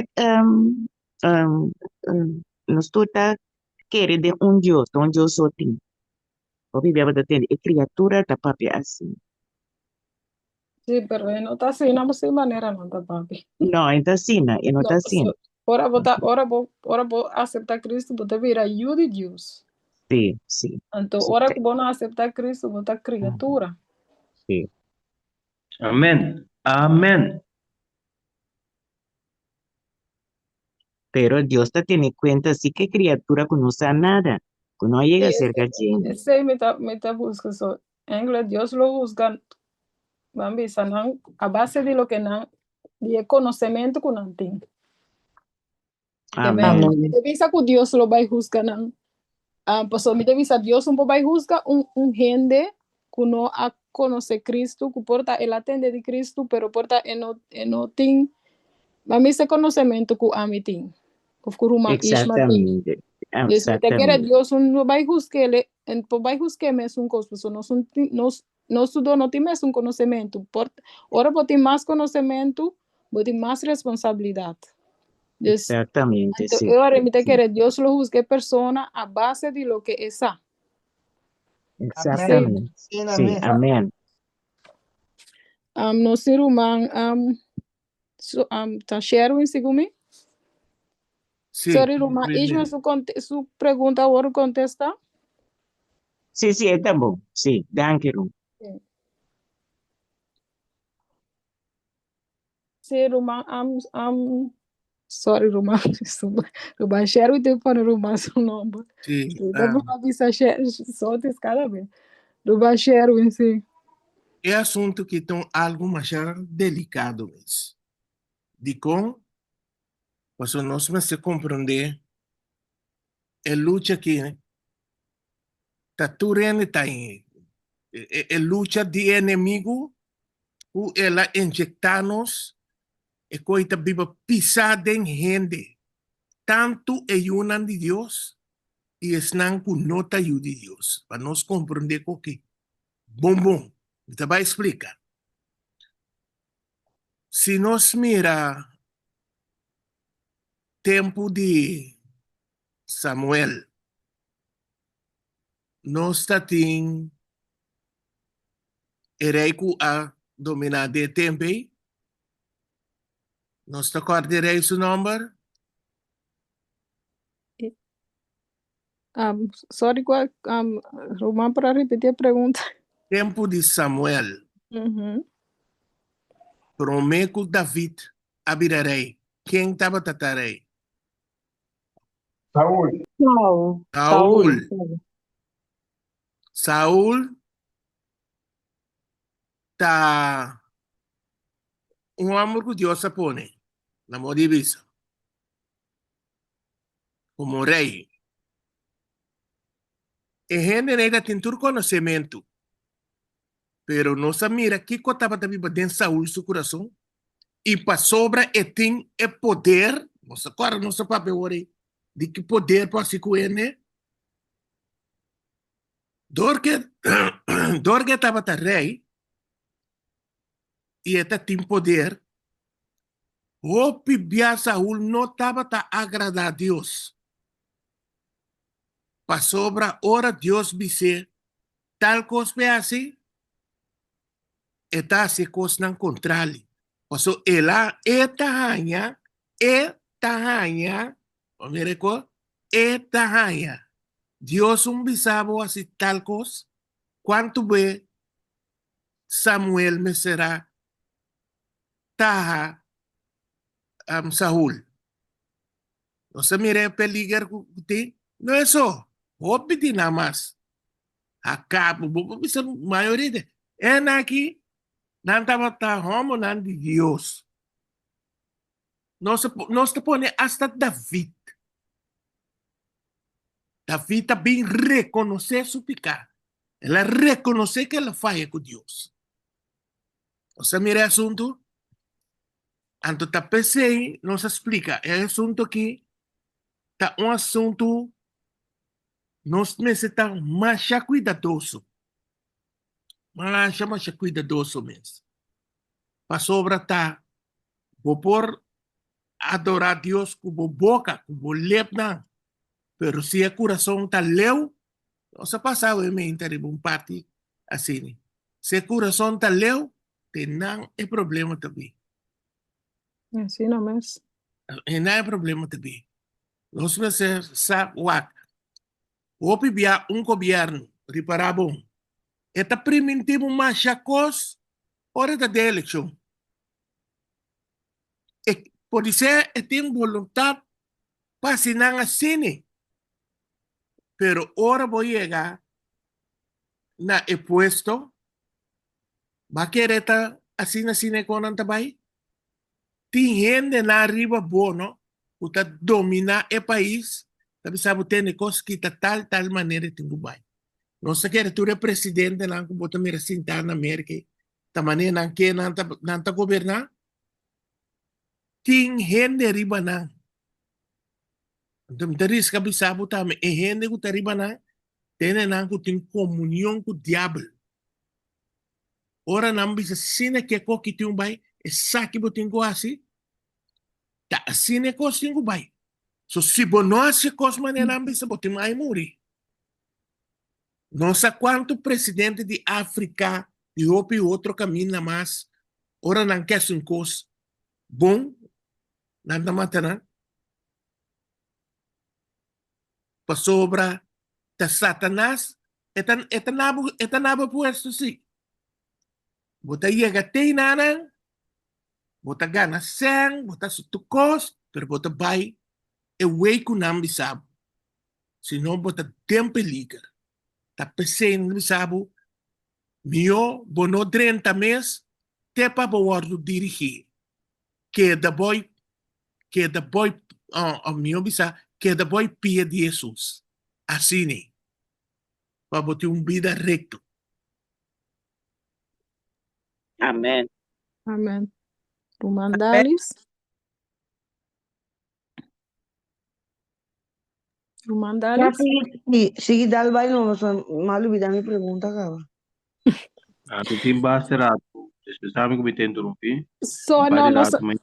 nos tur ta kere den un Dios, ta un Dios so tin. Hopi bia bo ta tende e kriatura ta papia asina. Sí, pero e no ta asina, bo sin manera no ta papia. No, e ta asina, e no No, ta asina. so, ora bo ta, ora bo, ora bo acepta Cristo, bo ta bira yu di Dios. Sí, sí. Anto, Sí, ora te- ku bo no acepta Cristo, bo ta kriatura. Sí. Amen. Amen. Pero Dios ta tene cuenta si ke criatura cu no sa nada, cu no a yega Sí, cerca dje. Esei mi ta, mi ta busca. So, eigenlijk Dios lo husga, ban bisa nan, a base di loke nan, di e konosementu ku nan tin. Amen. Mi ta bisa ku Dios lo bai husga nan. Ah, pasobra mi ta bisa Dios un por bai husga un, un hende ku no a konosé Cristo, ku por ta el a tende di Cristo, pero por ta e no, e no tin, ban bisa e konosementu ku ami tin, of ku ruman Ishma tin. Exactamente. Dus mi ta kere Exactamente. Dios un no bai husg'é, en por bai husg'é mesun kos, pasobra nos un nos nos tur dos no tin mesun konosementu. Por ora bo tin mas konosementu, bo tin mas responsabilidat. Dus, Exactamente, anto sí. e ora mi ta sí. kere Dios lo husga e persona a base di loke e sa. Exactamente. Sí, Sí, amén. amén. Nos tin ruman, so, ta Sherwin segun mi? Sí, Sorry, ruman muy Ishma, bien. su conte-, su pregunta awor contesta? Sí, sí, e ta bon. Sí, danki, Rum. Sí. Sí, ruman, sorry, ruman, ruman Sherwin tin pone ruman su nomber. Sí, Sí, ta por bisa Sher-, so tis cada vez. Ruman Sherwin, sí. E asunto ki ta un algo masha delicado mes. Dikon? Pasobra nos mester comprende e lucha ki ta tur hende ta e, e lucha di e enemigo ku el a inyecta nos, e koe ta biba pisa den hende, tantu e yunan di Dios i esnan ku no ta yu di Dios. Pa nos comprende koki bon bon, mi ta bai splika. Si nos mira tempu di Samuel, nos ta tin e rei ku a dominá den e tempu ei. Nos ta kòrda e rei su nòmber? Sorry, cuál, Román, para repetir a pregunta. Tempu di Samuel. Promé ku David a bira rei, ken tabata ta rei? Saul. Saul. Saul. Saul ta un hòmber ku Dios a pone na moda di bisa komo rei. E hendenan ta tin tur konosementu, pero nos a mira kiko tabata biba den Saul su kurason i pasobra e tin e poder, nos a kòrda nos a papia awor ei di ki poder por hasi ku hende, dor ke dor ke e tabata rei i e ta tin poder, hopi bia Saul no tabata agradá Dios, pasobra ora Dios bis'é tal kos p'e hasi, e ta hasi e kosnan kontrali. Pasobra el a, e ta haña, e ta haña, bo mira e kos, e ta haña. Dios un bisa bo hasi tal kos, kuantu be Samuel mester a taha Saul? Nos a mira e peliger ku tin? No e so, hopi tin nan mas. Acab, bo por bisa mayoria de en aki nan tabata homonan di Dios. Nos nos ta pone hasta David. David ta bin reconoce su pica. El a reconoce que el a faya cu Dios. Nos a mira e asunto? Anto ta p'esei nos a splica e asunto aki ta un asunto Nos mester ta masha kuidadoso, masha masha kuidadoso mes, pasobra ta bo por adorá Dios ku bo boka, ku bo lepnan, pero si e kurason ta leu, nos a pasa awe meinta riba un parti asina, si e kurason ta leu, te nan e problema ta bin. Asina mes. E nan e problema ta bin. Nos mester sa wak. Hopi bia un gobièrnu, ripará bon, e ta primintí bo masha kos ora e ta den elekshon. E podisé e tin boluntat pa hasi nan asina, pero ora bo yega na e puesto, bo a kere ta asina asina e konan ta bai? Tin hendenan riba bo no ku ta dominá e pais, ta bisa bo tene kos kita tal tal manera e tin ku bai. Nos ta kere tur e presidentenan ku bo ta mira sintá na Merka ei, ta manera nan ke nan ta nan ta goberná? Tin hende riba nan. Anto mi ta riska bisa bo tambe e hende ku ta riba nan, tene nan ku tin komunion ku diabel. Ora nan bisa asina ke kos ki tin ku bai, esaki bo tin ku hasi, ta asina e kos tin ku bai. So si bo no hasi e kos manera nan bisa, bo tin mai muri. No sa kuantu presidente di Afrika i hopi otro kaminda mas, ora nan ke hasi un kos bon, nan ta mata nan. Pasobra ta Satanas e ta e ta na bo e ta na bo puesto si. Bo ta yega te nanan, bo ta gana sèn, bo ta hasi tur kos, pero bo ta bai e wei ku nan bisa bo. Si no bo ta den peliger. Ta p'esei nan bisa bo, mihó bo no drenta mes te pa bo wòrdu dirigí. Keda boi keda boi òf mihó bisa keda boi pia di Hesus. Asina pa bo tin un bida rekto. Amen. Amen. Ruman Dalis. Ruman Ya, Dalis. sigui, sigui, sigui dal bai no, pasobra m'a lubida mi pregunta kaba. Ah, tu tin basta rato. Dispensame ku mi te interrumpí. So, Un par no, di no, rato, ma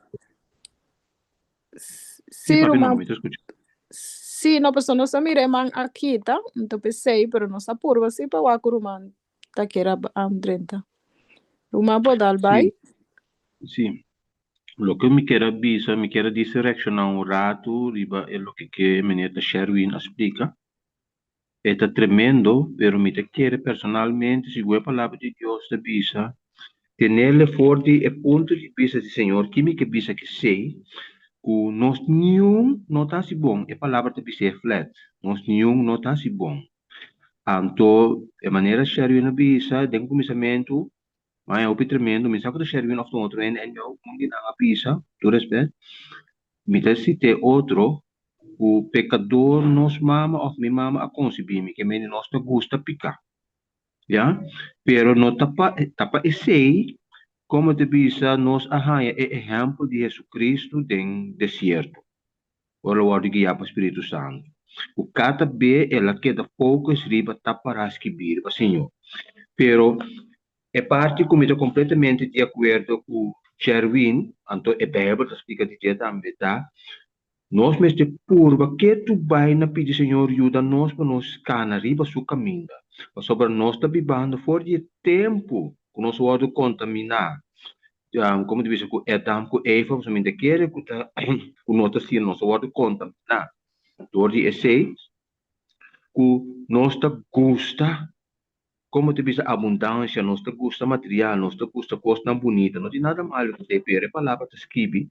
sí, Sí, papi, no, ruman. mi ta skucha. Sí, no, pasobra nos a mira e man a kita, anto p'esei, pero nos a purba sí pa wak ku ruman ta kier a drenta. Ruman por dal bai? Sí, sí. Loke mi kier a bisa, mi kier a disi reakshoná un ratu riba e loke ke meneer ta Sherwin a splika. E ta tremendo, pero mi ta kere personalmente, segun e Palabra di Dios ta bisa, tenele for di e punto di bista di Señor, ki mi ke bisa kesei? Ku nos niun no ta hasi bon, e palabra ta bis'é flat, nos niun no ta hasi bon. Anto e manera Sherwin a bisa den kuminsamentu, maña hopi tremendo, mi sa ku ta Sherwin òf ta un otro hende, anyhow un di nan a bisa, tur respet, mi ta sit'é otro ku pekador nos mama òf mi mama a konsibí mi, ke mende nos ta gusta piká. Ya, pero no ta pa ta pa esei, komo ta bisa, nos a haña e ehèmpel di Hesu-Kristu den desierto, ora el a wòrdu guiá pa Spiritu Santu, ku kada be el a keda focus riba ta pará skibí riba Señor. Pero e parti ku mi ta kompletamente di akuerdo ku Sherwin, anto e Beibel ta splika di dje tambe, ta Nos mester purba ketu bai na pidi Señor yuda nos pa nos kana riba Su kaminda, pasobra nos ta bibando for di e tempu ku nos wòrdu kontaminá, komo ta bisa, ku Adam ku Eva, pasobra mi ta kere ku ta ku no ta asina, nos a wòrdu kontaminá dor di esei ku nos ta gusta, komo ta bisa, abundansia, nos ta gusta material, nos ta gusta kosnan bunita, no tin nada malu ku esei, pero e palabra ta skibi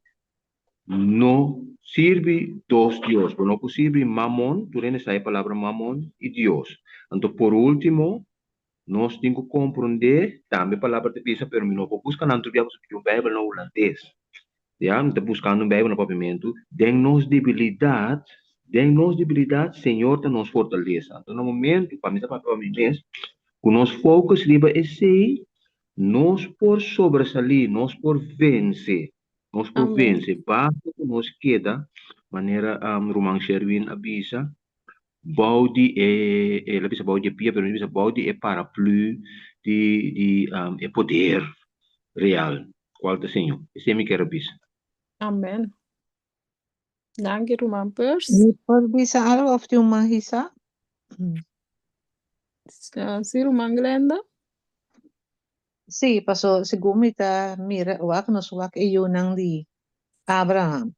No sirbi dos dios. Bo no por sirbi Mamon, tur hende sa e palabra Mamon, i Dios. Anto por ultimo, nos tin ku komprondé, tambe e palabra ta bisa, pero mi no por buska nan tur bia pasobra mi tin un Beibel na hulandes. Ya, mi ta buskando un Beibel na papiamentu. Den nos debilidat, den nos debilidat, Señor ta nos fortalesa. Anto na momento, pa mi ta papia pa mi mes, ku nos focus riba esei, nos por sobresalí, nos por vense. Nos por Amén. vense, basta ku nos keda, manera ruman Sherwin a bisa, bou di e, el a bisa bou di e pia, pero mi a bisa bou di e paraplu di di e poder real, kual ta Señor. Esei mi kier a bisa. Amén. Danki ruman Pers. Mi por bisa algo of tin un man hisa? Sí, ruman Glenda. Sí, paso segun mi ta mira wak nos wak e yunan di Abraham.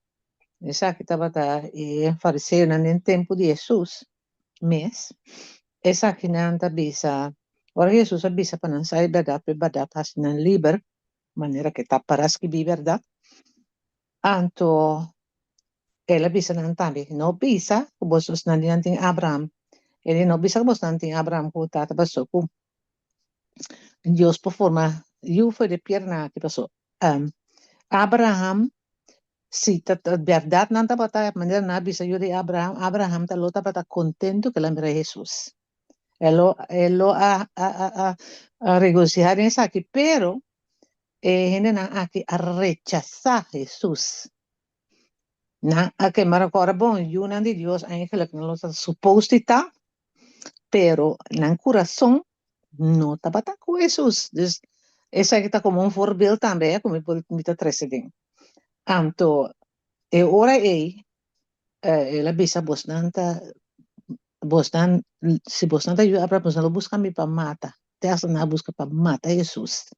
Esaki tabata e fariseonan den tempu di Hesus mes. Esakinan ta bisa, ora Hesus a bisa pa nan sa e bèrdat, pa e bèrdat hasi nan liber, manera ke ta para skibí bèrdat. Anto el a bisa nan tambe, No bisa ku bosnan di nan tin Abraham. E di, No bisa ku bosnan tin Abraham ku tata, paso ku Dios por forma yu for di pierna aki, paso Abraham si ta bèrdat nan tabata manera nan a bisa yu di Abraham, Abraham ta lo tabata kontentu ku el a mira Hesus. E lo e lo a a a a regosihá den esaki, pero e hendenan aki a rechasá Hesus. Nan a kema rekòrda, bon, yunan di Dios eigenlijk nan lo ta supos di ta, pero nan kurason no tabata ku Hesus. Dus esaki ta komo un voorbeeld tambe ku mi por mi ta trese den. Anto e ora ei el a bisa bosnan ta bosnan si bosnan ta yu Abraham bosnan lo buska mi pa mata. Te hasta nan a buska pa mata Hesus.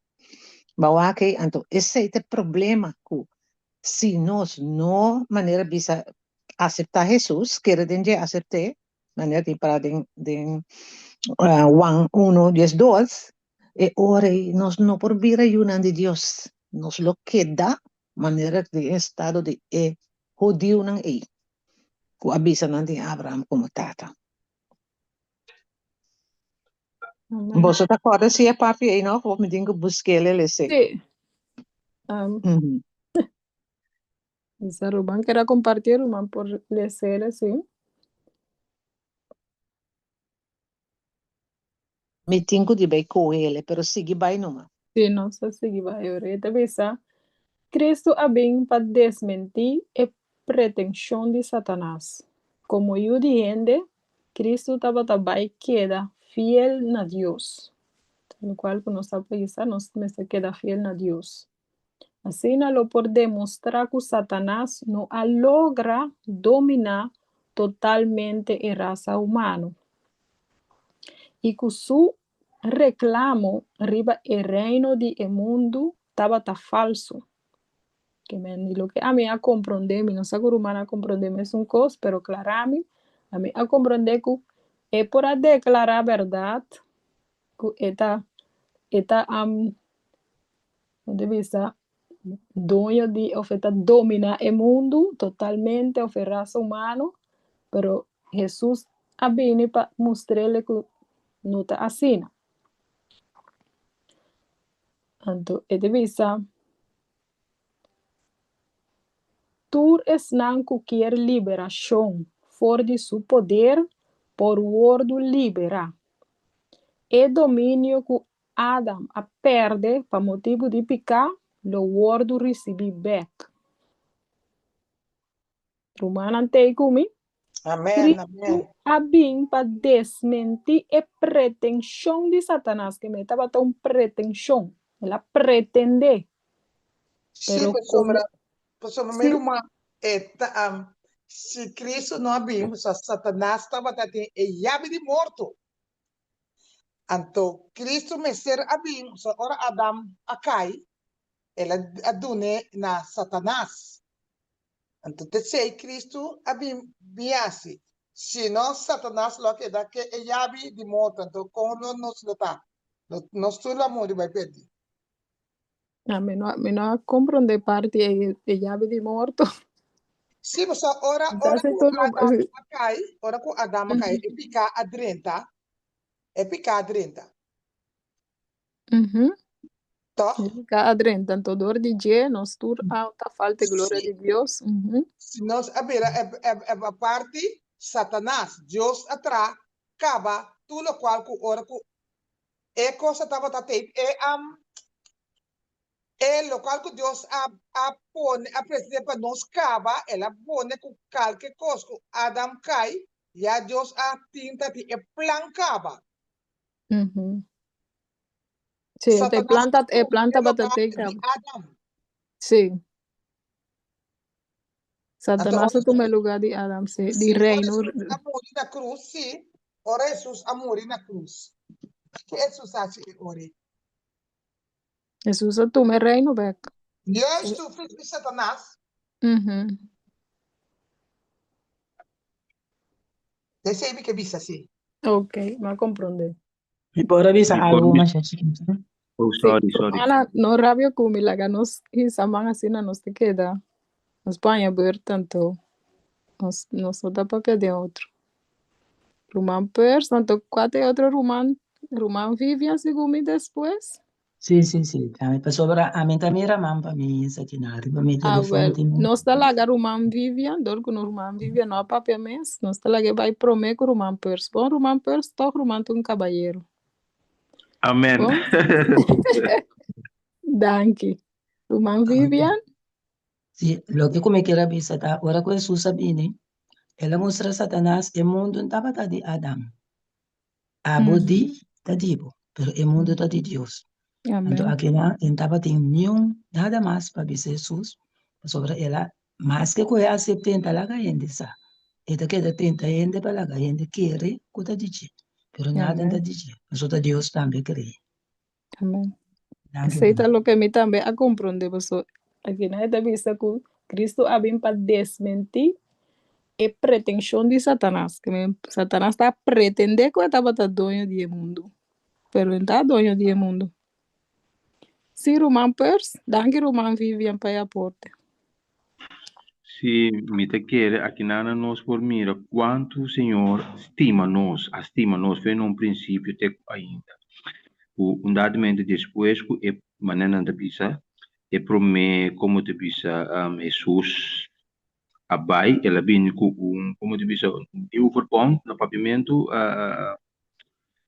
Bo a wak ei anto esei ta e problema ku si nos no manera bisa aseptá Hesus, kere den dje asept'é, manera tin pará den den Juan uno diesdos, e ora ei nos no por bira yunan di Dios, nos lo keda manera den e estado di e hudiunan ei ku a bisa nan tin Abraham komo tata. Amen. Boso ta kòrda si e parti ei no? Of mi tin ku busk'el el esei? Sí. Bisa ruman keda kompartí, ruman por les'el así. Mi tin ku di bai kohe el, pero sigui bai numa. Sí, nos a sigui bai. Ora e ta bisa, Cristo a bin pa desmentí e pretenshon di Satanas. Komo Yu di hende, Cristo tabata bai keda fiel na Dios. Ta lokual ku nos ta bisa, nos mester keda fiel na Dios. Asina lo por demostrá ku Satanas no a logra dominá totalmente e rasa humano i ku su reklamo riba e reino di e mundu tabata falsu. Ke men di loke ami a komprondé, mi no sa ku ruman a komprondé mesun kos, pero klarami, ami a komprondé ku e por a deklará bèrdat ku e ta e ta Punto di bista. doño di òf e ta dominá e mundu totalmente òf e rasa humano, pero Hesus a bini pa mustr'el ku no ta asina. Anto e ta bisa, Tur esnan ku kier liberashon for di su poder por wòrdu liberá. E dominio ku Adam a pèrdè pa motibu di piká lo wòrdu risibí bèk. Rumannan t'ei ku mi? Amèn, Kristu amèn. a bin pa desmentí e pretenshon di Satanas, ke me tabata un pretenshon, el a pretendé. Sí, Pero pasobra, komo pasobra mi sí, ruman, e ta, am, si Kristu no a bin, pasobra Satanas tabata tin e yabi di morto. Anto Kristu mester a bin, pasobra ora Adam a kai, el a, a dun'é na Satanas. Anto t'esei Kristu a bin bin hasi. Si no, Satanas lo a keda ke e yabi di morto, anto kon lo nos lo ta? Lo nos tur lo a muri bai pèrdí. Ah, mi no, mi no a komprondé parti ei, e yabi di morto. Sí, pasobra ora, Ta ora hasi ku tur Adam sí. a kai, ora ku Adam a kai, e piká a drenta, e piká a drenta. Mhm. Toch? E piká a drenta, anto dor di dje nos tur a ta falta e gloria Sí. di Dios. Mhm. Si nos a bira e, e, e parti Satanas, Dios a tra kaba tur lokual ku ora ku e cosa tabata tei, e am e lokual ku Dios a a pone a presente pa nos kaba, el a pone ku kalke kos ku Adam kai, ya Dios a tin ta tin e plan kaba. Mhm. Sí, e Satanas planta, a e tuma plan e tabata lugar tei di kaba. Adam. Sí. Anto Satanas a ora tuma e lugar di Adam, sí, di Sí, ora reino. Hesus a muri na krus, sí, ora Hesus a muri na krus, ke Hesus a hasi e ora ei? Hesus a tuma e reino bek. Juist toen vist Satanas, Mhm. Esei mi ke bisa sí. Ok, m'a komprondé. Mi por a bisa Mi por algu bisa. masha chikitu? Oh, Sí, sorry, sorry. Ana, no rabia ku mi, laga nos hisa man asina nos ta keda. Nos paña beurt anto nos nos no ta papia den otro. Ruman Pers, anto kua ta e otro ruman? Ruman Vivian segun mi despues. Sí, sí, sí. Ami pasobra ami ta mira man pa mi esaki na riba mi Ah, telefon wel, tin nos ta laga ruman Vivian, dor ku no ruman Vivian no a papia mes, nos ta laga e bai promé ku ruman Pers. Bon, ruman Pers, tòg ruman ta un kabayero. Amen. Bon? Danki. Ruman Ok. Vivian? Sí, loke ku mi kier a bisa ta ora ku Hesus a bini, el a mustra Satanas e mundu no tabata di Adam. Abo di ta di bo, pero e mundu ta di Dios. Anto Amen. akinan e no tabatin niun nada mas pa bisa Hesus, pasobra el a, maske ku e a asept'é ta laga hende sa, e ta keda tenta hende pa laga hende kere ku ta di dje, pero nada no ta Amen. di dje, pasobra ta Dios tambe kree. Amen. Danki, Esei ta ruman. loke mi tambe a komprondé, pasobra akinan e ta bisa ku Kristu a bin pa desmentí e pretenshon di Satanas. Ke men Satanas ta pretendé ku e tabata doño di e mundu, pero e no ta doño di e mundu. Sí, ruman Pers, danki ruman Vivian pa e aporte. Sí, mi ta kere akinan nos por mira kuantu Señor stima nos, a stima nos fe na un prinsipio te ku ainda. Ku un dado despues ku e manera nan ta bisa, e promé komo ta bisa Hesus a bai, el a bini ku un komo ta bisa un nieuw verbond na papiamentu,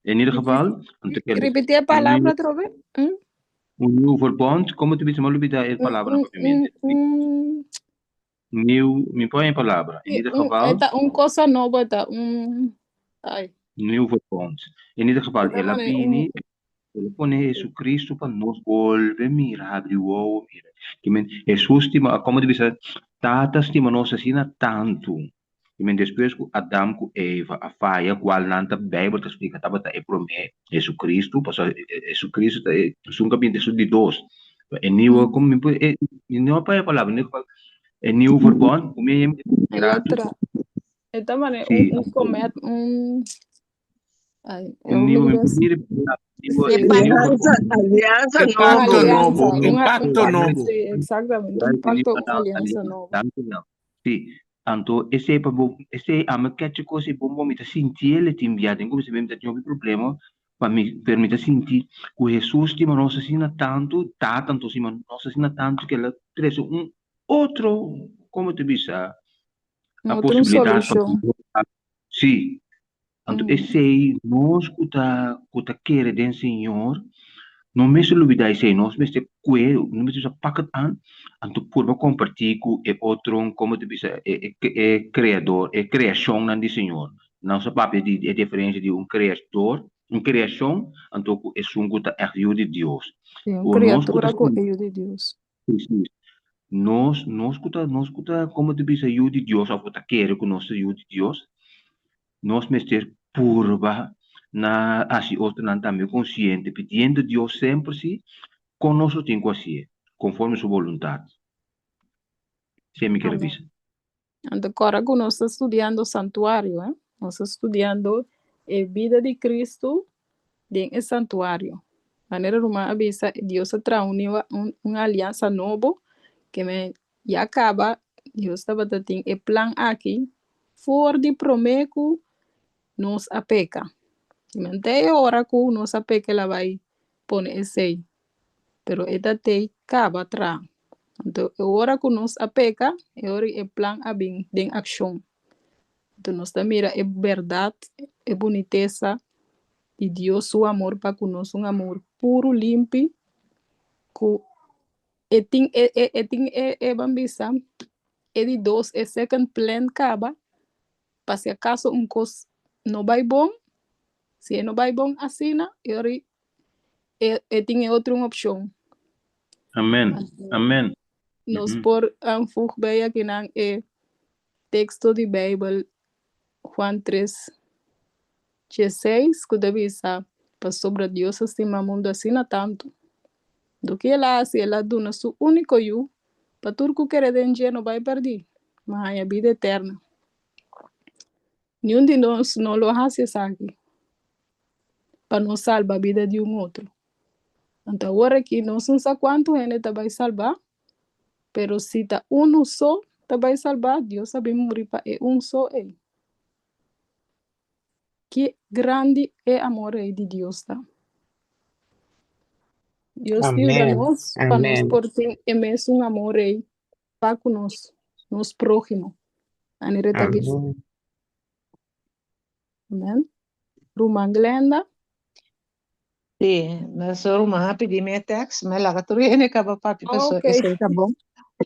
in ieder geval, anto el Ripití e un palabra nieuw otra vez. Mm? un nieuw verbond, komo ta bisa? Mi a lubida e Un, palabra na un, papiamentu. un, un, Nieuw, mi por e palabra. In sí, ieder un, geval, e ta un cosa nobo, e ta un, ai, nieuw verbond. In ieder geval, e ta el a mane un, bini, el a pone Jesucristo pa nos bolbe mira, habri wowo mira. Ke men, Hesus stima, komo ta bisa, Tata stima nos asina tantu. Ke men despues ku Adam ku Eva a faya, kual nan ta Bijbel ta splika tabata e promé Jesucristo, pasobra Jesucristo ta e esun ku a bini esun di dos. E nieuwe, komo mi por, e, mi no a pone e palabra, in ieder geval, e nieuwe verbond, ku mi a yama el a trato, tra, e ta mane sí, un, un comet, un, ai, un eu nieuwe, mi lubida por si. mira e palabra. Nieuwe, E nieuwe Alianza, alianza E Un pacto nobo. nobo, alianza, e un, pacto un, nobo. sí, exactamente, un Right, nieuwe pacto, una alianza alianza. nobo. Dank u wel. Sí. Anto esei pa bo, esei ami kechi kos ei bon bon, mi ta sinti el e tin bia den kuminsamentu mi ta tin hopi problema pa mi, pero mi ta sinti ku Hesus stima nos asina tantu, Tata anto stima nos asina tantu ke el a trese un otro, komo ta bisa, Un a otro un posibilidat pa solushon. Sí. Anto esei nos ku ta ku ta kere den Señor no mester lubida esei, nos mester kue, nos mester usa pak het an, anto purba kompartí ku e otro, komo ta bisa, e e e kreador, e kreashonnan di Señor. Nos a papia di e diferensia di un kreador, un kreashon, anto ku esun ku ta ègt yu di Dios. Sí, un Ku nos ku ta kriatura ku e yu di Dios. Precies. Nos, nos ku ta, nos ku ta, komo ta bisa, yu di Dios òf ku ta kere ku nos ta yu di Dios, nos mester purba na hasi otronan tambe konsiente, pidiendo Dios semper si kon nos lo tin ku hasié, konforme su boluntat. Esei mi kere Amén. bisa. Anto kòrda ku nos ta studiando santuario, eh? Nos ta studiando e bida di Kristu den e santuario. Manera ruman a bisa, Dios a traha un niu un, un aliansa nobo ke me ya kaba Dios tabata tin e plan aki for di promé ku nos a peka. Men te e ora ku nos a peka el a bai pone esei, pero e ta tei kaba traha. Anto e ora ku nos a peka, e ora e plan a bin den akshon. Anto nos ta mira e bèrdat, e bunitesa di Dios su amor pa ku nos, un amor puru, limpi, ku e tin e e e tin e e ban bisa e di dos, e second plan kaba, pa si akaso un kos no bai bon, si e no bai bon asina, e ora e e tin e otro un opshon. Amen. Amen. Nos por voeg bij akinan e teksto di Beibel Juan 3, 16 ku ta bisa, Pasobra Dios a stima mundu asina tantu, do ke el a hasi, el a duna su úniko Yu, pa tur ku kere den dje no bai pèrdí, ma haña bida eterna. Niun di nos no lo hasi esaki pa nos salba bida di un otro. Anto awor aki nos no sa kuantu hende ta bai salba, pero si ta unu so ta bai salba, Dios a bin muri pa e un so ei. Ki grandi e amor ei di Dios ta! Dios yuda Amén. nos pa nos Amén. por tin e mesun amor ei pa ku nos, nos próhimo. Anere ta bisa. Amén. Amen. Ruman Glenda. Sí, so ruman a pidi mi e tekst, mi a laga tur hende kaba papia, paso Ok. esei ta bon.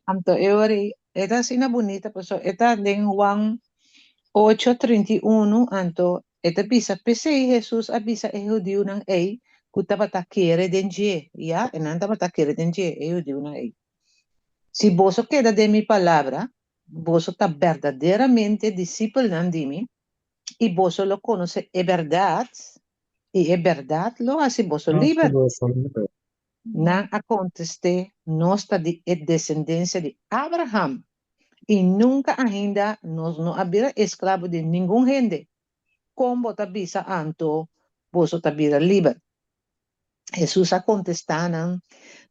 Anto e ora ei, e ta asina bunita, paso e ta den Juan ocho trinta i unu, anto e ta bisa, P'esei Hesus a bisa e hudiunan ei ku tabata kere den dje, ya, e nan tabata kere den dje, e hudiunan ei, Si boso keda den mi palabra, boso ta berdaderamente disipelnan di mi, i boso lo konosé e bèrdat, i e bèrdat lo hasi boso liber. Nan a kontest'é, Nos ta di e desendensia di Abraham, i nunka ainda nos no a bira esklabo di ningun hende. Kon bo ta bisa anto, Boso ta bira liber? Hesus a kontestá nan,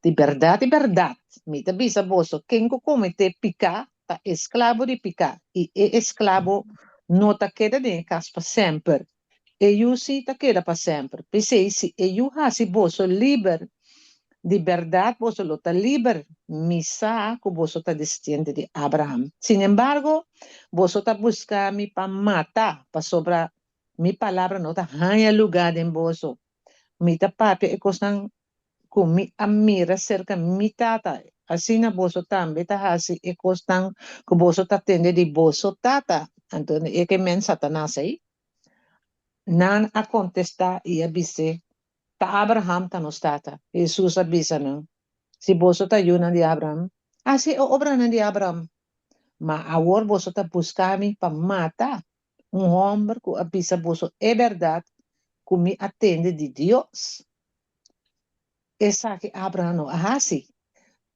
Di bèrdat, di bèrdat, mi ta bisa boso, ken ku kometé piká ta esklabo di piká, i e esklabo no ta keda den e kas pa semper, e yu sí ta keda pa semper. P'esei, si e yu hasi boso liber, di bèrdat boso lo ta liber. Mi sa ku boso ta desiente di Abraham. Sinembargo, boso ta buska mi pa mata, pasobra mi palabra no ta haña lugá den boso. Mi ta papia e kosnan ku mi a mira serka mi Tata, asina boso tambe ta hasi e kosnan ku boso ta tende di boso tata. Anto e ke men Satanas ei? Nan a kontestá i a bis'é, Ta Abraham ta nos tata. Hesus a bisa nan, Si boso ta yunan di Abraham, hasi e obranan di Abraham. Ma awor boso ta buska mi pa mata, un hòmber ku a bisa boso e bèrdat ku mi a tende di Dios. Esaki Abraham no a hasi.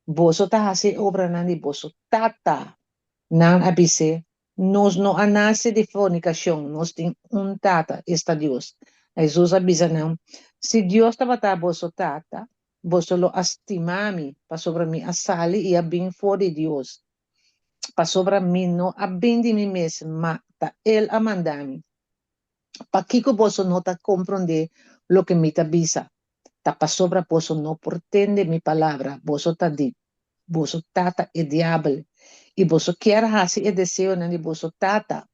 Boso ta hasi e obranan di boso tata. Nan a bis'é, Nos no a nase di fornikashon, nos tin un Tata, esta Dios. Hesus a bisa nan, Si Dios tabata boso Tata, boso lo a stima mi, pasobra mi a sali i a bin for di Dios. Pasobra mi no a bin di mi mes, ma ta El a manda mi. Pakiko boso no ta komprondé loke mi ta bisa? Ta pasobra boso no por tende mi palabra. Boso ta di boso tata e diabel, i boso kier hasi e deseonan di boso tata.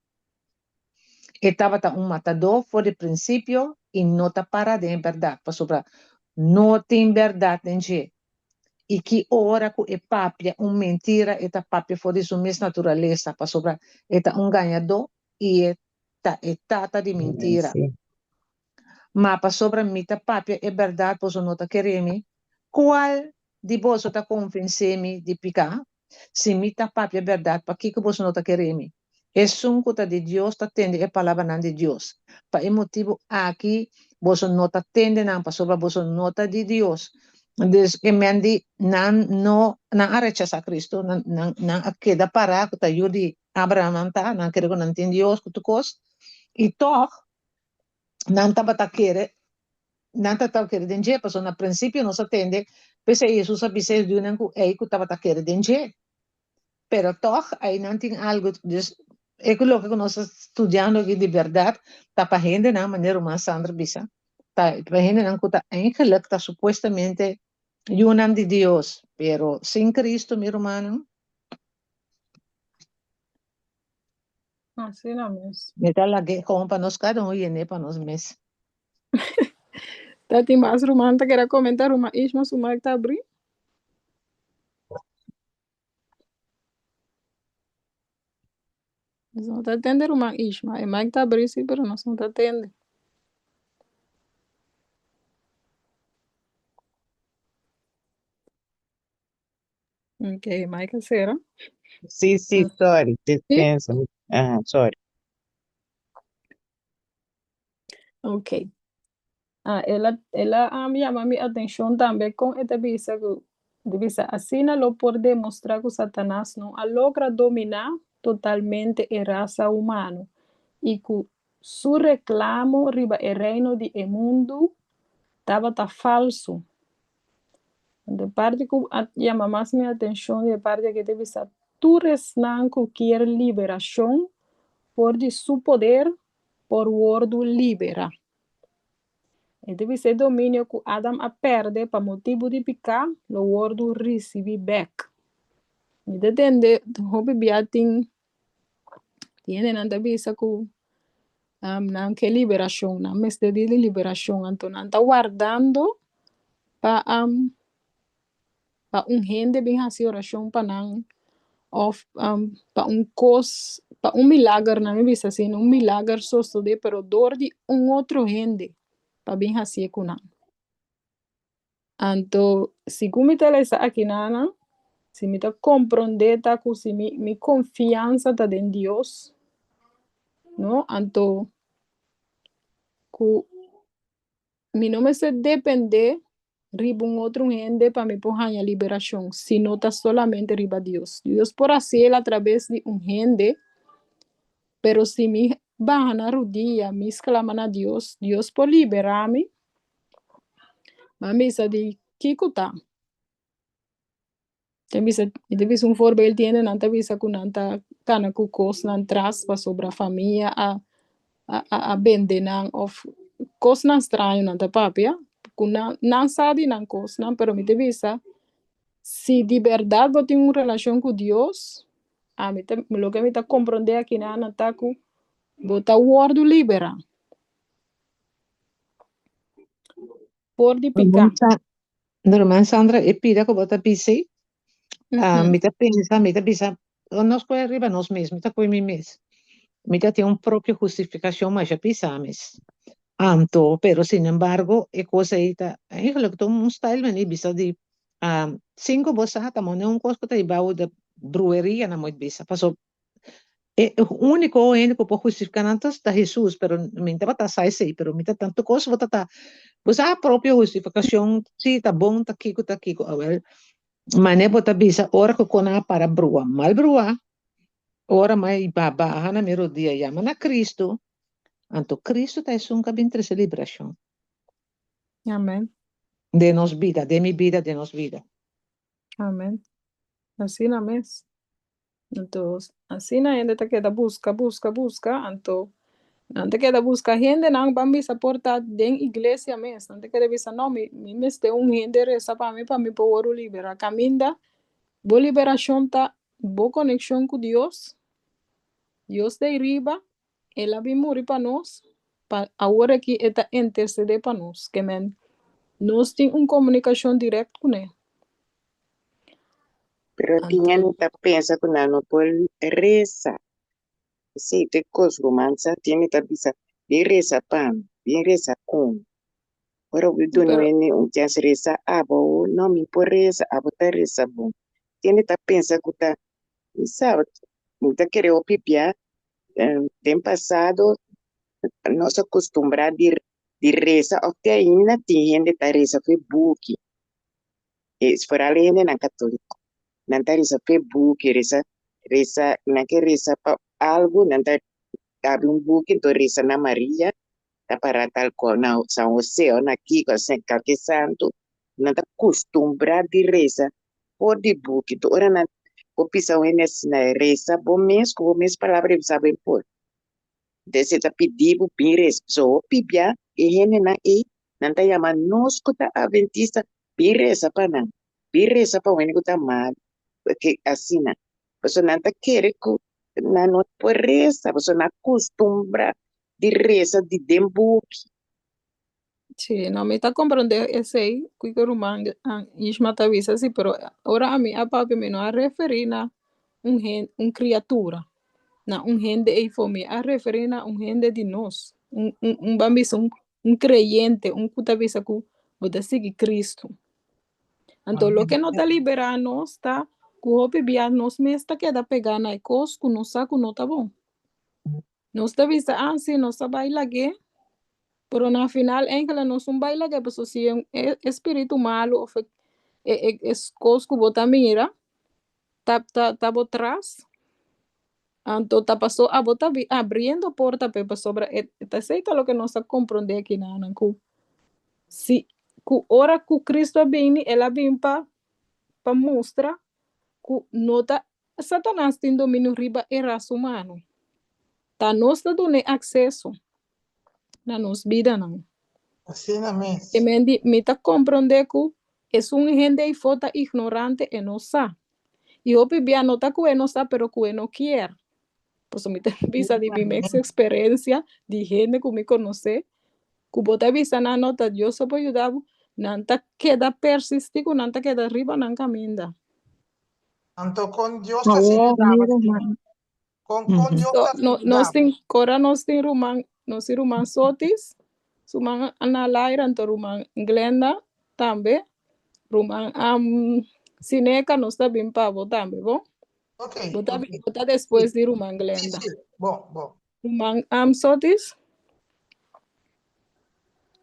E tabata un matadó for di prinsipio i no ta para den e bèrdat, pasobra no tin bèrdat den dje. I ki ora ku e papia un mentira, e ta papia for di su mes naturalesa, pasobra e ta un gañadó i e ta e tata di mentira. Ma pasobra mi ta papia e bèrdat, boso no ta kere mi. Kual di boso ta konvensé mi di piká? Si mi ta papia bèrdat, pakiko boso no ta kere mi? Esun ku ta di Dios ta tende e palabranan di Dios. Pa e motibu aki boso no ta tende nan, pasobra boso no ta di Dios. Dus e men di nan no, nan a rechasá Kristu, nan, nan, nan a keda pará ku ta yu di Abraham nan ta, nan kere ku nan tin Dios ku tur kos, i tòg nan tabata kere, nan tabata kere den dje, pasobra na prinsipio nos a tende, p'esei Hesus a bisa e hudiunan ku ei ku tabata kere den dje. Pero tòg einan tin algu, dus e ku loke ku nos ta studiando aki di bèrdat ta pa hendenan, manera ruman Sandra bisa, ta pa hendenan ku ta eigenlijk ta supuestamente yunan di Dios, pero sin Cristo mi rumannan. Asina mes. Mi ta lag'é kon pa nos kada un yen'é pa nos mes. Ta tin mas ruman ta kere comenta ruman Ishma su mic ta abri. Nos no ta tende ruman Ishma. E mic ta abri si pero nos no ta tende. Ok, mic a cera. Sí, sí, sorry. Sí? Dispensa. Ajá, sorry. Ok. Ah, el a, el a um, yama mi atenshon tambe kon e ta bisa ku, e ta bisa asina lo por demostrá ku Satanas no a logra dominá totalmente e rasa humano i ku su reklamo riba e reino di e mundu tabata falsu. De parti ku a yama mas mi atenshon di e parti aki ta bisa tur esnan ku kier liberashon for di su poder por wordu liberá. E ta bisa e dominio ku Adam a pèrdè pa motibu di piká lo wordu risibí bèk. Mi ta tende hopi bia tin hendenan ta bisa ku nan ke liberashon, nan mester di liberashon, anto nan ta wardando pa pa un hende bin hasi orashon pa nan òf pa un kos, pa un milager, nan mi bisa asina, un milager sosodé pero dor di un otro hende pa bin hasié ku nan. Anto segun mi ta lesa akinana, si mi ta komprondé ta ku si mi mi konfiansa ta den Dios, no, anto ku mi no mester dependé riba un otro hende pa mi por haña liberashon, sino ta solamente riba Dios. Dios por hasiel atraves di un hende, pero si mi baha na rudia, mi sklama na Dios, Dios por liberá mi. M'a bisa di kiko ta? Ta bisa, mi ta bisa un voorbeeld di hende nan ta bisa ku nan ta kana ku kosnan tras pasobra famia a a a bende nan of kosnan straño nan ta papia ku nan nan sa di nan kosnan pero mi ta bisa si di bèrdat bo tin un relashon ku Dios ami ta loke mi ta komprondé akinan nan ta ku bo ta wòrdu liberá. For di piká. Ruman Sandra, e pida ku bo ta bisa ei, mi ta pensa, mi ta bisa, nos kohe riba nos mes, mi ta kohe mi mes. Mi ta tin un propio hustifikashon masha pisa mes. Anto, pero sin embargo, e kos ei ta, eigenlijk ta un style manera di bisa di, sin ku bo sa ta mone un kos ku ta hiba bo den brueria nan bo bisa, pasobra E úniko hende ku por hustifiká nan ta ta Hesus, pero mi no tabata sa esei, pero mi ta tantu kos bo ta ta bo sa propio hustifikashon si ta bon ta kiko ta kiko awel mane bo ta bisa ora ku kon a para brua mal brua ora mai ba baha na mi rodia yama na Kristu anto Kristu ta esun ku a bin trese liberashon. Amen. Den nos bida, den mi bida, den nos bida. Amen. Asina mes. Anto, asina hende ta keda buska, buska, buska, anto nan ta keda buska hendenan ban bisa por ta den iglesia mes. Nan ta keda bisa, no, mi, mi mester un hende resa pa mi, pa mi por wòrdu liberá. Kaminda bo liberashon ta bo konekshon ku Dios. Dios ta ei riba, El a bin muri pa nos, pa awor aki E ta intersedé pa nos. Ke men, nos tin un komunikashon dirèkt kuné. Pero tin Anto, hende ta pensa ku nan no por resa. Esei ta e kos, ruman. Sa tin hende ta bisa, Bin resa pa mi, bin resa ku mi. Ora bo duna pero hende un chèns resa abo, no, mi por resa, abo ta resa bon. Tin hende ta pensa ku ta, mi sa, mi ta kere hopi bia, den pasado nos a kustumbrá di di resa òf te ainda tin hende ta resa for e buki. Es foral e hendenan katóliko. Nan ta resa for e buki, resa resa nan ke resa pa algu nan ta abri un buki enton resa na Maria ta para tal kos na San Jose òf na kiko asina kalke santu. Nan ta kustumbrá di resa for di buki. Enton ora nan bo bisa un hende asina resa bo mes ku bo mes palabra e bisa bo e por. Entonces e ta pidi bo bin resa. So hopi bia e hendenan ei nan ta yama nos ku ta adventista bin resa pa nan, bin resa pa un hende ku ta malu, ke asina. Pasobra nan ta kere ku nan no por resa, pasobra nan a kustumbrá di resa di den buki. Sí, no, mi ta comprende esei, ku ruman Ishma ta bisa sí, pero ora ami a papia mi no a referí na un hen, un criatura, na un hende eifó, mi a referí na un hende di nos, un, un, un ban bisa un, un creyente, un ku ta bisa ku bo ta sigui Cristo. Anto loke no ta liberá nos ta ku hopi bia nos mes ta keda pegá na e kos ku nos sa ku no ta bon. Nos ta bisa, ah, sí, nos ta bai lag'é, pero na final enkele nos un bai lag'é, pasobra si e, e espíritu malu of e, e, e, e kos ku bo ta mira ta, ta, ta bo tras, anto ta paso abo ta bi abriendo porta p'e, pasobra e, ta esei ta loke nos ta komprondé aki nan, ku si, ku ora ku Cristo a bini, el a bin pa, pa mustra ku no ta Satanas tin dominio riba e ras humano. Ta nos ta dun'é akseso na nos bidanan. Asina mes. E men di, Mi ta komprondé ku esun hende eifó ta ignorante, e no sa. I hopi bia no ta ku e no sa, pero ku e no kier. Pasobra mi ta bisa di mi mes eksperensia, di hende ku mi konosé, ku bo ta bisa nan no ta Dios so por yuda bo, nan ta keda persistí ku nan ta keda riba nan kaminda. Anto kon Dios ta sin Awor, yudaba mi si? ruman. Kon kon Dios So, ta sin no, nos yudaba? tin, ora nos tin ruman, nos tin ruman Sotis, su man Ana Laira, anto ruman Glenda tambe, ruman um, Sineca nos ta bin pa bo tambe, bon? Ok, Bo ta, ok. bo ta despues di ruman Sí, Glenda. sí. Bon, bon. Ruman um, Sotis,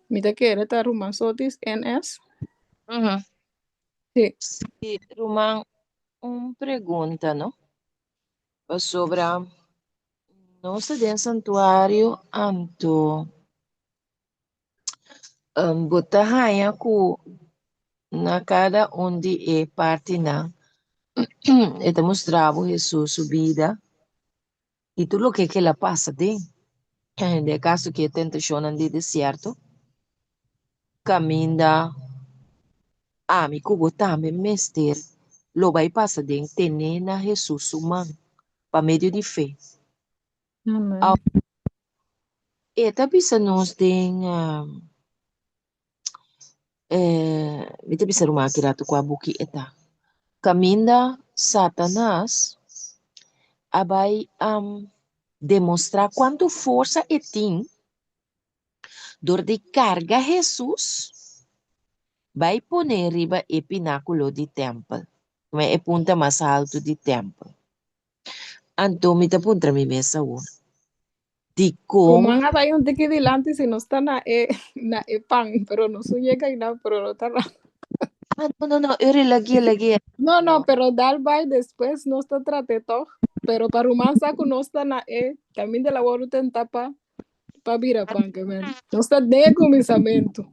mi ta kere ta ruman Sotis, NS. Mhm. Sí. Sí, ruman, un pregunta, no? Pasobra nos ta den santuario, anto um, bo ta haña ku na kada un di e partinan e ta mustra bo Hesus su bida i tur loke ke el a pasa den. Den e kaso ku e tentashonnan di desierto, kaminda ami ku bo tambe mester lo bai pasa den tene na Hesus su man pa medio di fe. Amen. E ta bisa nos den mi ta bisa ruman aki rato kua buki e ta. Kaminda Satanas a bai demostrá kuantu forsa e tin dor di karga Hesus bai pone riba e pinákulo di tèmpel, e punta mas haltu di tèmpel. Anto mi ta puntra mi mes awor, dikon? Ruman a bai un tiki dilanti si nos ta na e na e pan, pero nos no yega einan, pero no ta na. Ah, no, no, no, eri lag'é, lag'é. No, no, pero dal bai despues nos ta trat'é tòg. Pero pa ruman sa ku nos ta na e kaminda el a wòrdu tentá pa pa bira pan, ke men. Nos ta den e kuminsamentu.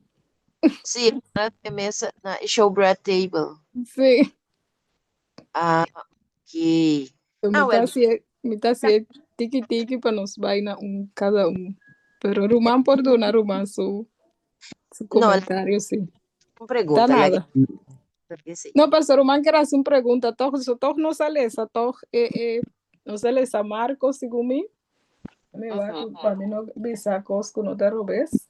Sí, na e mesa, na e showbread table. Sí. Ah, ok. So, Ah, mi ta wel, hasi, mi ta hasi tiki tiki pa nos bai na un cada un. Pero ruman por duna ruman su, su no, comentario, sí. un Ta pregunta, la nada. que sí. No, pastor, ruman quiere hacer una pregunta. Toch, so, toch no sale esa, toch, no sale esa Marcos, según mi. Mi va Ujú. pa mi no bisa cos ku no ta robes.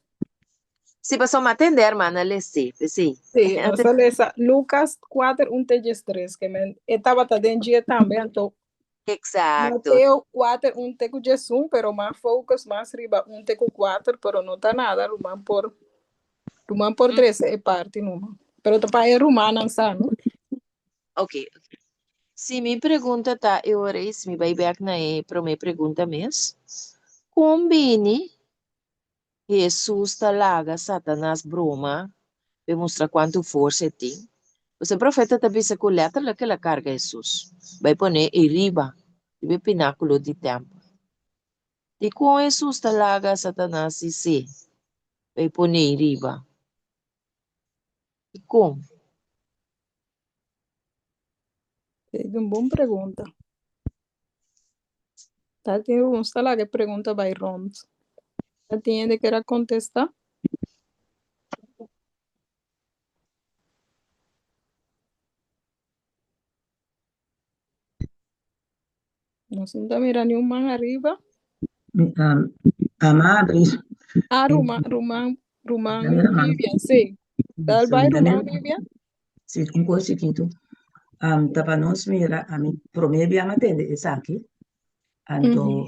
Sí, pasó me atender, hermana, le sí, sí. Sí, no sale esa Lucas 4, 1 te 3, que men estaba ta den dje tambe, anto Exacto. Mateo 4, 1 te ku 11, pero mas focus, mas riba 1 te ku 4, pero no ta nada, ruman por 13 e parti numa. Pero ta pa e rumannan sa, no? Ok. Si mi pregunta ta e ora ei, si mi bai bek na e promé pregunta mes, kon bini Hesus ta laga Satanas broma p'e mustra kuantu forsa e tin? Pues e profeta ta bisa ku lèterlik el a karga Hesus bai pon'é ei riba, riba e pinákulo di tèmpel. Dikon Hesus ta laga Satanas his'é bai pon'é ei riba? Dikon? Es un bon pregunta. Ta tin un ta laga e pregunta bai rond. Ta tin hende kier a contesta? Nos no ta mira ni un man ariba. Amabri. Ah, Ruman, Ruman, Ruman Dame la mano. Vivian, sí. Dal Sí, bai, dame Ruman Vivian. Sí, un kos chikitu. Ta pa nos mira, ami promé bia mi a tende esaki. Anto,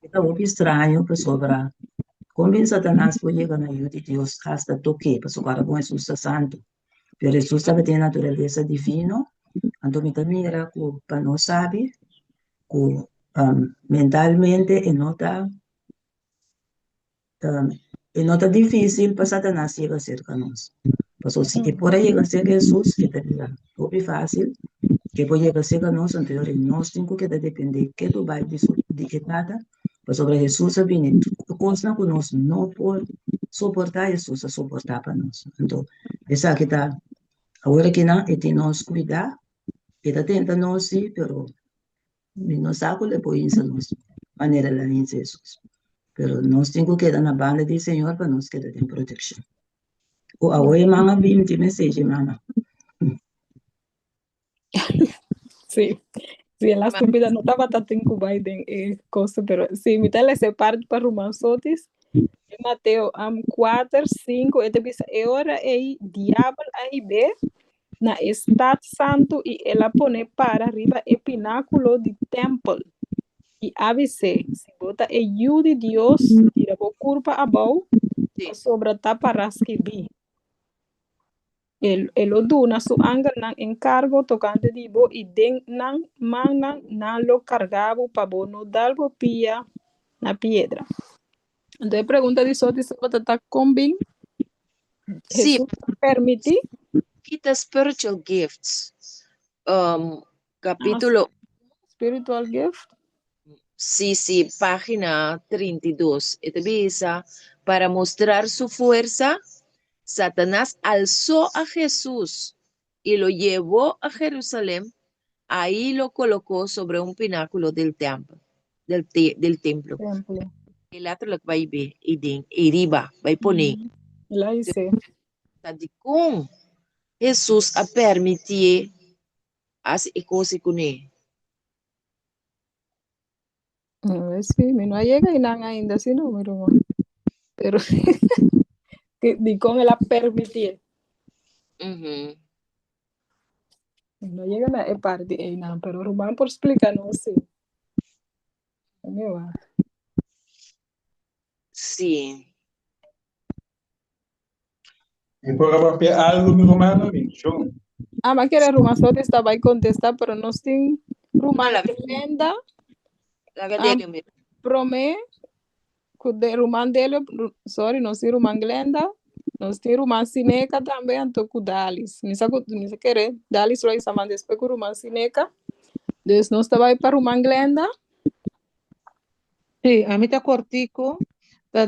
e ta hopi straño pasobra kon bin Satanas por yega na Yu di Dios hasta tok'é, pasobra ora kon Hesus ta santu. Pero Hesus tabatin e naturalesa divino, anto mi ta mira ku pa nos sabi ku mentalmente e no ta e no ta difícil pa Satanas yega cerca nos. Pasobra si e por a yega cerca Hesus, e ta bira hopi fácil ke por yega cerca nos, anto yora nos tin ku keda depende ketu bai di su di e Tata, pasobra Hesus a bini kosnan ku nos no por soportá, Hesus a soportá pa nos. Anto esaki ta awor akinan e tin nos kuidá, e ta tenta nos sí, pero Mi no sa ku lo por hinsa nos manera el a hinsa Hesus. Pero nos tin ku keda na banda di Señor pa nos keda den protekshon. Ku awor e mama bin tin message e mama. Sí, sí, el estúpida no tabata tin ku bai den e cosa, pero sí, mi ta lesa e parte pa Ruman Sotis. E Mateo am 4, 5, e ta bisa e ora ei diabel a hib'é na e stat santu i el a pone para riba e pinákulo di tèmpel i a bis'é, Si bo ta e Yu di Dios, tira bo kurpa abou, pasobra ta pará skibí, E lo duna su angelnan enkargo tokante di bo i den nan mannan nan lo karga bo pa bo no dal bo pia na piedra. Anto e pregunta di Sotis tabata ta kon bin Sí, Hesus a permití? Kita spiritual gifts, um, capítulo Spiritual gift. Sí, sí, página 32. E ta bisa, Para mostrar su fuerza, Satanás alzó a Jesús y lo llevó a Jerusalén, ahí lo colocó sobre un pináculo del templo, del, te, del templo. Templo. E letterlijk bai be, e den, e riba, bai pone. La dice. Ta dikon Hesus a permitié hasi e kos ei kuné? No, sí, mi no a yega einan ainda, sí, no, mi ruman. Pero dikon el a permitié. Mi no yega na e parti einan, pero ruman por splika nos, sí. Mi wak. Sí. Mi por a papia algo, mi rumannan? Mi shon. Ah, ma kere ruman Sotis ta bai kontestá, pero nos tin ruman Hola. Glenda. Laga Ah, Delio, mi. promé ku de ruman Delio, sorry, nos tin ruman Glenda, nos tin ruman Sineca tambe, anto ku Dalis. Mi sa ku, mi sa kere Dalis lo a isa man despues ku ruman Sineca. Dus nos ta bai pa ruman Glenda. Sí, ami ta kortiku. Ta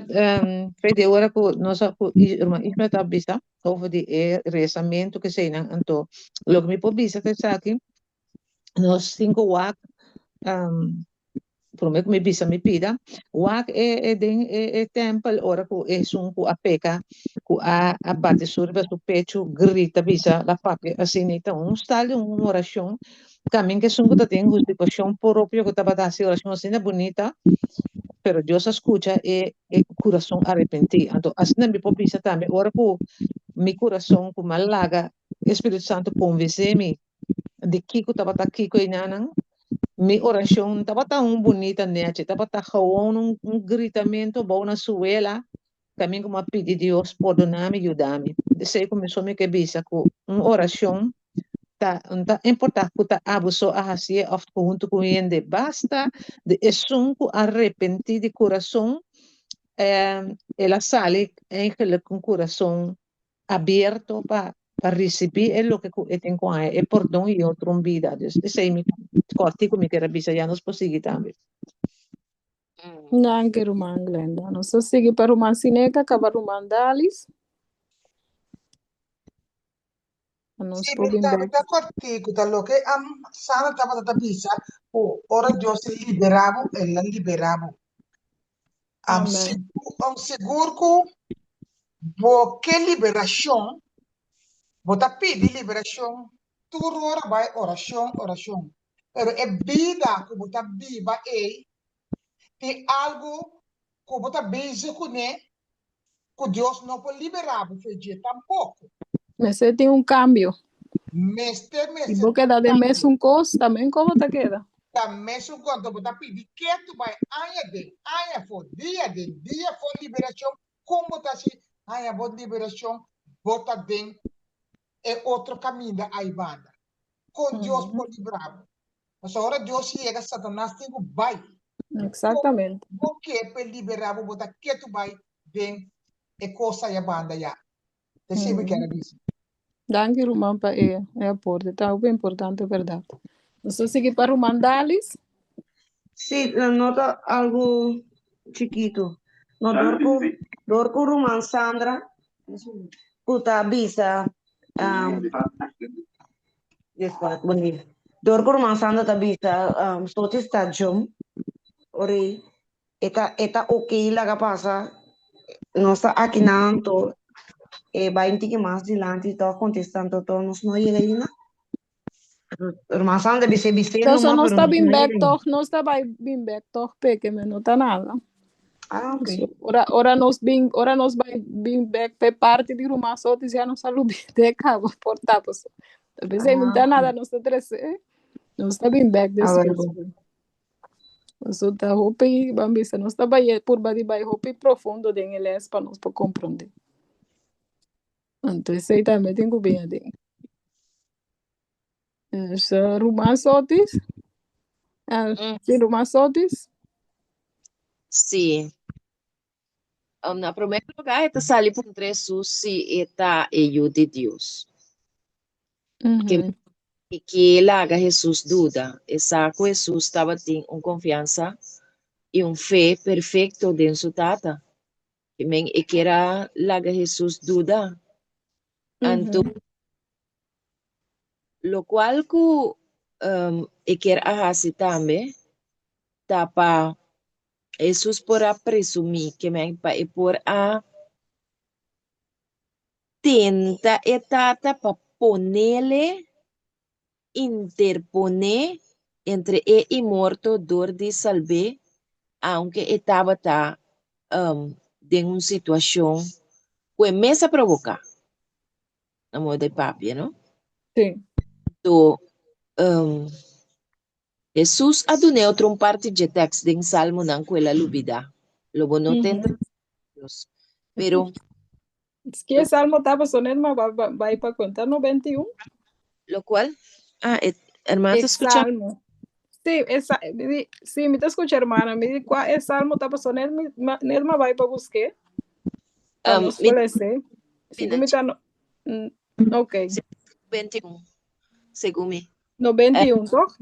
fe di ora ku nos a ku ruman Ismael ta bisa over di e rezamentu ku eseinan anto loke mi por bisa ta esaki nos tin ku wak prome ku mi bisa mi pida wak e e den e e tempel ora ku esun ku a peka ku a a bati su riba su pechu grita bisa la papia asina ta un stal di un orashon Kamin ku esun ku ta den hustifikashon propio ku tabata hasi orashon asina bunita, pero Dios a skucha e e kurason arepentí. Anto asina mi por bisa tambe ora ku mi kurason ku mi a laga e Spiritu Santu konvensé mi di kiko tabata kiko einanan, mi orashon no tabata un bunita nechi, tabata gewoon un un gritamentu abou na suela kamin ku mi a pidi Dios pordoná mi, yuda mi. Esei ku mi so mi ke bisa ku un orashon ta no ta importá ku ta abo so a hasié òf ku huntu ku hende, basta di esun ku a repentí di kurason, el a sali eigenlijk ku un kurason abierto pa pa risibí e loke ku e tin ku haña, e pordon i otro un bida. Dus esei mi kòrtiku mi kier a bisa, ya nos por sigui tambe. Danki ruman Glenda. Nos ta sigui pa ruman Sineka, kaba ruman Dalis. Nos Sí, por mi bin ta, mi bek. ta kòrtiku, ta loke am Sandra tabata ta bisa ku ora Dios liberá bo, el a liberá bo. Am Amen. sigur, am sigur ku bo ke liberashon, bo ta pidi liberashon tur ora bai orashon, orashon. Pero e bida ku bo ta biba ei tin algu ku bo ta bezig kuné ku Dios no por liberá bo for dje tampoko. Mester tin un kambio. Mester, Si mester bo tin keda un den kambio. mesun kos, ta men kon bo ta keda. Ta mesun kos, anto bo ta pidi ketu bai aña den, aña afó, dia den, dia afó liberashon, kon bo ta hasi haña bo liberashon, bo ta den e otro kaminda ai banda. Kon Dios por libra bo? Pasobra ora Dios yega, Satanas tin ku bai. Exactamente. Bo ke p'e liberá bo, bo ta ketu bai den e kos aya banda ya. Ta esei mi kier a bisa. Danki ruman pa e e aporte. Ta hopi importante bèrdat. Nos ta sigui pa ruman Dalis. Sí, no ta algu chikitu. No dor ku dor ku ruman Sandra ku ta bisa Dor ku ruman Sandra ta bisa Sochi sta jong ora e ta e ta ok laga pasa nos ta aki nan anto e bai un tiki mas dilanti tok kontesta anto tok nos no yega ainda. Ruman Sandra bisa e bis'é Entonces numa nos pero ta nos bin no bek yega ainda. toch, nos ta bai bin bek toch peke me no ta nada. Ah ok. So, ora ora nos bin ora nos bai bin bek pe parti di ruman Sotis ya nos a lubid'é kaba por ta paso. Ta p'esei no Ah ta ok. nada nos ta trese nos ta bin bek A wer despues. bon. Paso ta hopi ban bisa nos ta bai purba di bai hopi profundo den e les pa nos por komprondé. Anto esei tambe tin ku bin aden. Dus ruman Sotis? Ah, sí, ruman Sotis? Sí. Na primer lugar, e ta sali puntra Hesus si e ta e Yu di Dios. Ke ke laga Hesus duda. E sa ku Hesus tabatin un konfiansa i un fe perfekto den su Tata. I men e kier a laga Hesus duda. Anto, lokual ku e kier a hasi tambe ta pa Hesus por a presumí, ke men pa e por a tenta e Tata pa ponele interponé entre e i morto dor di salb'é, aunke e tabata den un situashon ku e mes a provoká, na modo di papia, no? Sí. Anto, Hesus a dun'é otro un parti dje tèks den Salmonan ku el a lubidá, Lo bo no tenta Dios. Pero. Ki salmo ta paso net ma bai pa cuenta 91. Lo cual? Ah, e hermana E ta escucha? salmo. Sí, e sa, mi di, sí, mi ta escucha hermana. Mi di cua e salmo ta paso net mi ma, net ma bai pa busque. Pa nos Mi por lese. Sigun mi ta no, ok. Sí, 21, segun mi. 91, toch?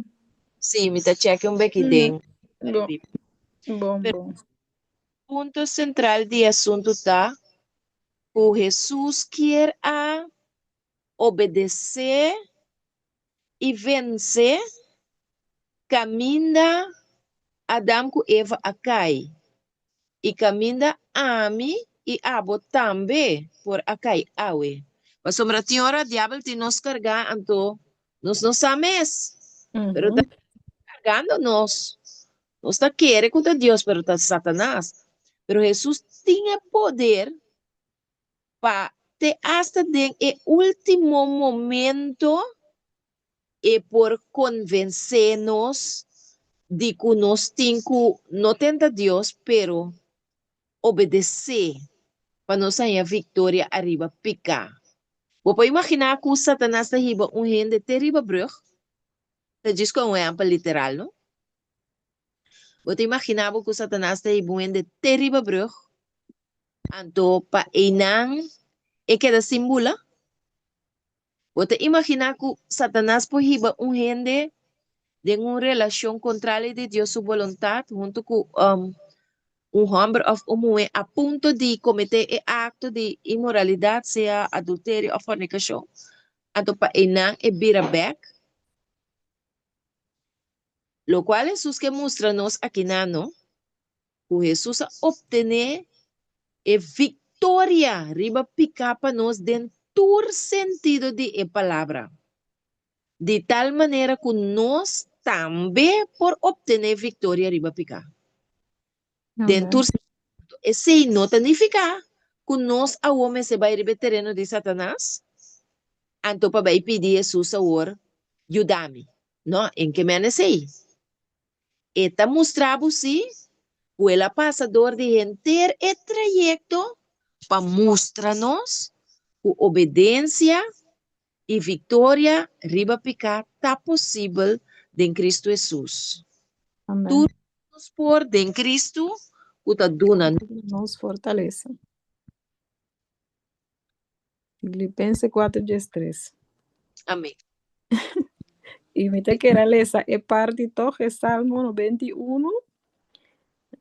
Sí, mi ta cheque un beki den. Bon, bon, Pero bon. Punto sentral di e asuntu ta ku Hesus kier a obedesé i vense kaminda Adam ku Eva a kai i kaminda ami i abo tambe por a kai awe. Pasobra tin ora diabel tin nos kargá anto nos no sa mes, pero ta kargando nos. Nos ta kere ku ta Dios, pero ta Satanas. Pero Hesus tin e poder pa te asta den e último momento e por konvensé nos di ku nos tin ku no tenta Dios, pero obedesé pa nos haña viktoria ariba piká. Bo por imaginá ku Satanas ta hiba un hende te riba brùg? Ta djis ku un ehèmpel literal, no? Bo ta imaginá bo ku Satanas ta hiba un hende te riba brùg, anto pa einan e keda sin bula? Bo ta imaginá ku Satanas por hiba un hende den un relashon kontrali di Dios su boluntat huntu ku un hòmber òf un muhé a punto di kometé e akto di inmoralidat, sea adulterio òf fornikashon, anto pa einan e bira bèk? Lokual Hesus ke mustra nos akinan no, ku Hesus a optené e viktoria riba piká pa nos den tur sentido di e palabra, di tal manera ku nos tambe por optené viktoria riba piká. Den tur sentido. Esei no ta nifiká ku nos awor mester bai riba e tereno di Satanas, anto pa bai pidi Hesus awor, Yuda mi. No, en ke mena esei? E ta mustra bo si ku el a pasa dor di henter e trayekto pa mustra nos ku obedensia i viktoria riba piká ta posibel den Kristu Hesus. Amen. Tur nos por den Kristu ku ta duna nos fortalesa. Filipense 4, 13. Amén. I mi ta kere lesa e parti toch, e Salmo 91.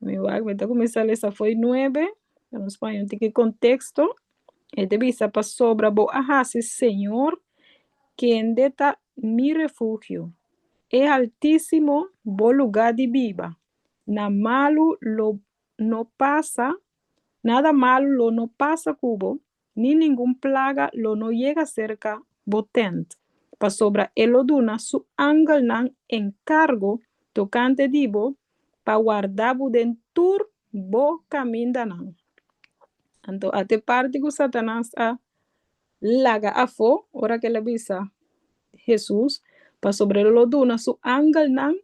Mi wak, mi ta kuminsá lesa fo'i 9, pa nos paña un tiki konteksto. E ta bisa, Pasobra bo a hasi Señor, kende ta mi refugio, e Altísimo bo lugá di biba. Na malu lo no pasa, Nada malu lo no pasa ku bo, ni ningun plaga lo no yega serka bo tènt, pasobra e lo duna su angelnan enkargo tokante di bo pa warda bo den tur bo kamindanan. Anto ate parti ku Satanas a laga afó ora ku el a bisa Hesus, Pasobra e lo duna su angelnan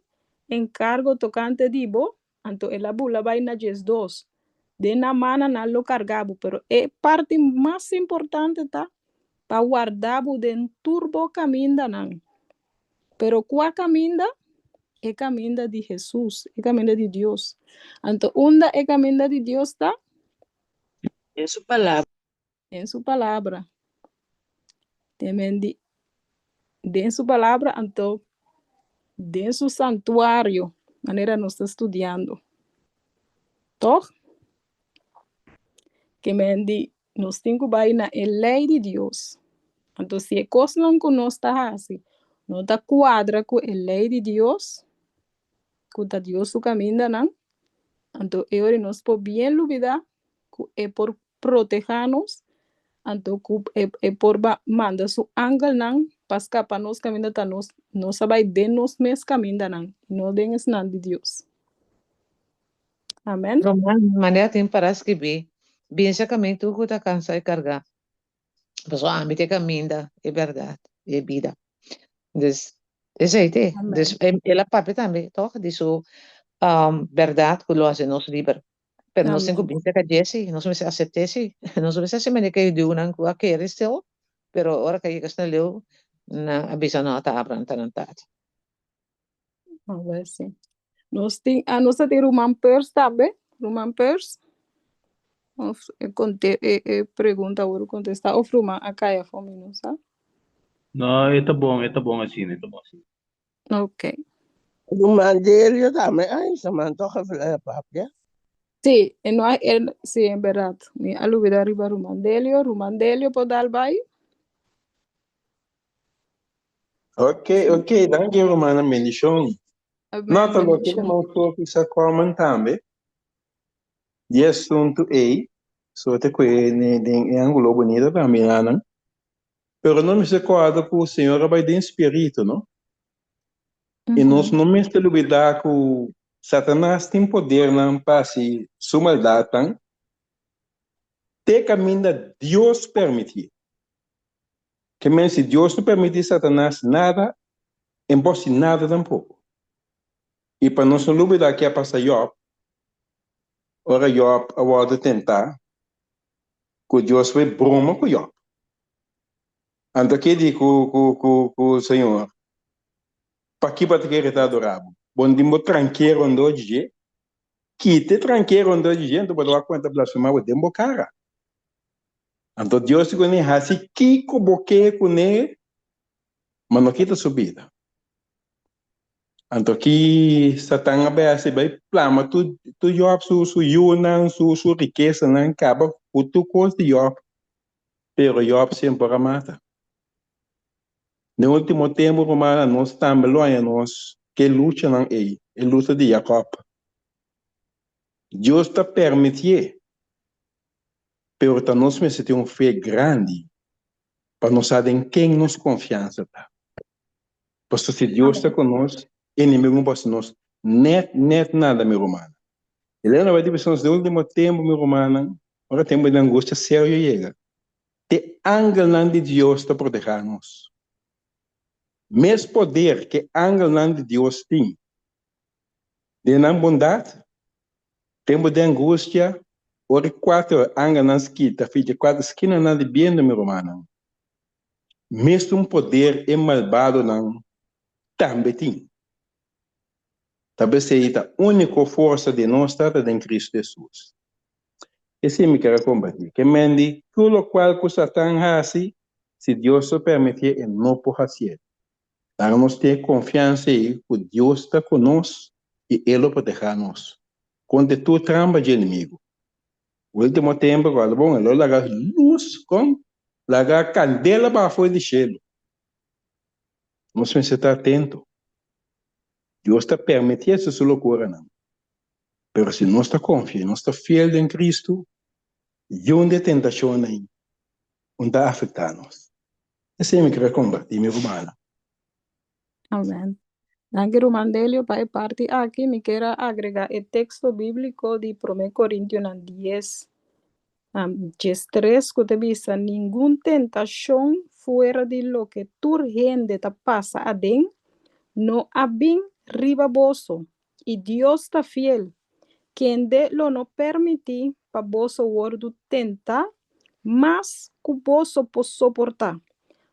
enkargo tokante di bo Anto el a bula bai na 12. Den nan mana nan lo karga bo, pero e parti mas importante ta pa warda bo den tur bo kamindanan. Pero kua kaminda? E kaminda di Hesus, e kaminda di Dios. Anto unda e kaminda di Dios ta? Den su palabra. Den su palabra. Temen di den su palabra anto den su santuario, manera nos ta studiando. Toch? Ke men di nos tin ku bai na e lei di Dios. Anto si e kosnan ku nos ta hasi no ta kuadra ku e lei di Dios, ku ta Dios su kamindanan, anto e ora nos por bien lubidá ku e por protehá nos, anto ku e e por ba manda su angelnan pa skapa nos kaminda ta nos nos a bai den nos mes kamindanan i no den esnan di Dios. Amen. Roman, manera tin para skibí, Bin serka mi tur ku ta kansá i kargá, pasobra ami ta e kaminda, e bèrdat i e bida. Dus, esei t'e. Dus, el a papia tambe, tòg, di su bèrdat ku lo hasi nos liber. Pero nos tin ku bin serka dje si, nos mester asept'é si. Nos no mester hasi manera ku e hudiunan ku a kere stil, pero ora ku a yega asina leu, nan a bisa no ta Abraham ta nan tata. A si. Nos tin, ah, nos ta tin ruman Pers tambe, ruman Pers. Of e konte e e pregunta a wòrdu kontestá of ruman a kai afó mi no sa. No, e ta bon, e ta bon asina, e ta bon asina. Ok. Ruman Delio tambe a hisa man toch even papia. Sí, e no a, e, sí, en berdad. Mi a lubida riba Ruman Delio. Ruman Delio por dal bai? Ok, ok, danki rumannan, bendishon. Amen, Nota loke bendishon. ruman Sophie sa comment tambe di e asuntu ei, sote ku e den e angulo bunita tambe nanan. Pero no mester kòrda ku Señor a bai den spiritu, no? I nos no mester lubidá ku Satanas tin podernan pa hasi su maldatnan te kaminda Dios permitié. Ke men si Dios no permití Satanas nada, e no por hasi nada tampoko. I pa nos no lubidá ke a pasa Yòb, ora Yòb a wòrdu tentá, ku Dios bai broma ku Yòb. Anto ke di ku ku ku ku Señor, Paki bo ta kere ta adorá bo? Bo no tin bo tranké rondó di dje? Kita e tranké rondó di dje, anto bo ta wak ku e ta blasfemá bo den bo kara. Anto Dios di kuné, Hasi kiko bo ke kuné, ma no kita su bida. Anto ki Satan a bai hasi? Bai plama tur tur Yòb su su yunan, su su rikesanan, kaba ku tur kos di Yòb. Pero Yòb semper a mata. Den último tempu, rumannan, nos tambe lo haña nos ku e luchanan ei, e lucha di Yakòb. Dios ta permitié, pero ta nos mester tin un fe grandi pa nos sa den ken nos konfiansa ta. Pasobra si Dios ta ku nos, enemigu no por hasi nos nèt nèt nada, mi rumannan. Elena bai di bisa nos den último tempu, mi rumannan, ora tempu di angustia serio yega, te angelnan di Dios ta protehá nos. Mes poder ku e angelnan di Dios tin den nan bondat, tempu di angustia, ora e kuater angelnan skita fidja kuater skinanan di bientu, mi rumannan, mesun poder e malbadonan tambe tin. Ta p'esei ta úniko forsa di nos ta ta den Kristu Hesus. Esei mi ker a kompartí. Ke men di tur lokual ku Satan hasi, si Dios lo permitié e no por hasié. Laga nos tin e konfiansa ei ku Dios ta ku nos i e lo protehá nos kontra tur trampa dje enemigu. Último tempu ku a bon e lo laga lus kon laga kandela baha for di shelu. Nos mester ta atento. Dios ta permití hasi su lokuranan. Pero si nos ta konfia i nos ta fiel den Kristu, yun di e tentashonnan ei un ta afektá nos. Esei mi kere kompartí, mi rumannan. Amen. Danki ruman Delio pa e parti aki. Mi kier a agrega e teksto bíbliko di Promé Korintionan dies, 13 ku ta bisa, Ningun tentashon fuera di loke tur hende ta pasa aden no a bin riba boso, i Dios ta fiel, kende lo no permití pa boso wòrdu tentá mas ku boso por soportá,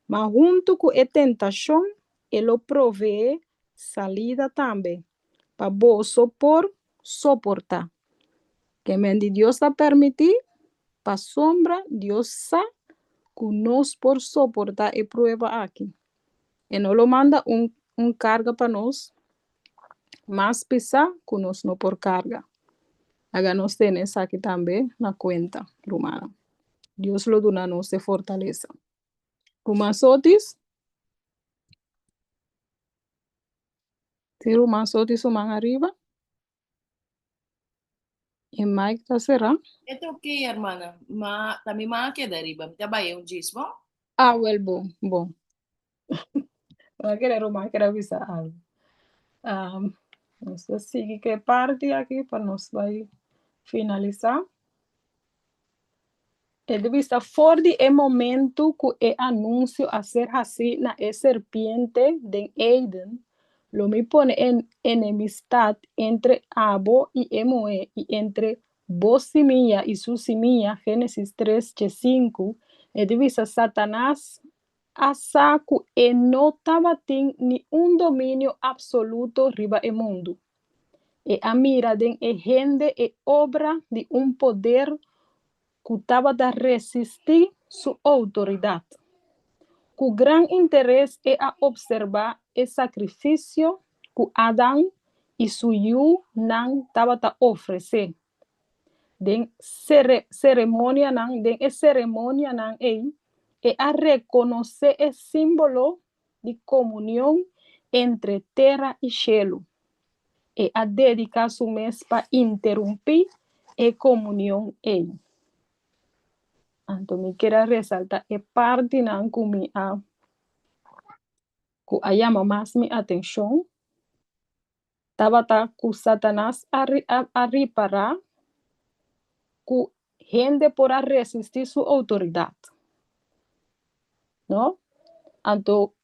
ma huntu ku e tentashon e lo proveé salida tambe, pa boso por soportá. Ke men di Dios ta permití, pasobra Dios sa ku nos por soportá e prueba aki. E no lo manda un un karga pa nos mas pisá ku nos no por karga. Laga nos tene esaki tambe na kuenta, rumannan. Dios lo duna nos e fortalesa. Ruman Sotis? Si ruman Sotis su man ariba? E mic ta será. E ta ok, hermana. Ma ta mi man a keda riba. Mi ta bai un djis, bon? Ah, wel bon, bon. Mi a kere ruman kere a bisa algo. Um, nos ta sigui ku e parti aki pa nos bai finalisá. E ta bisa for di e momento ku e anunsio a ser hasí na e serpiente den Eden, Lo mi pone e enemistat entre abo i e muhé i entre bo simia i su simia, Génesis tres djesinku. E ta bisa Satanas a sa ku e no tabatin ni un dominio apsoluto riba e mundu. E a mira den e hende e obra di un poder ku tabata resistí su outoridat. Ku gran interes e a opserbá e sakrifisio ku Adam i su yunan tabata ofresé. Den sere seremonianan den e seremonianan ei e a rekonosé e símbolo di komunion entre tera i shelu. E a dediká su mes pa interumpí e komunion ei. Anto mi kier a resaltá e partinan ku mi a ku a yama mas mi atenshon tabata ku Satanas a a ripará ku hende por a resistí su outoridat. No? Anto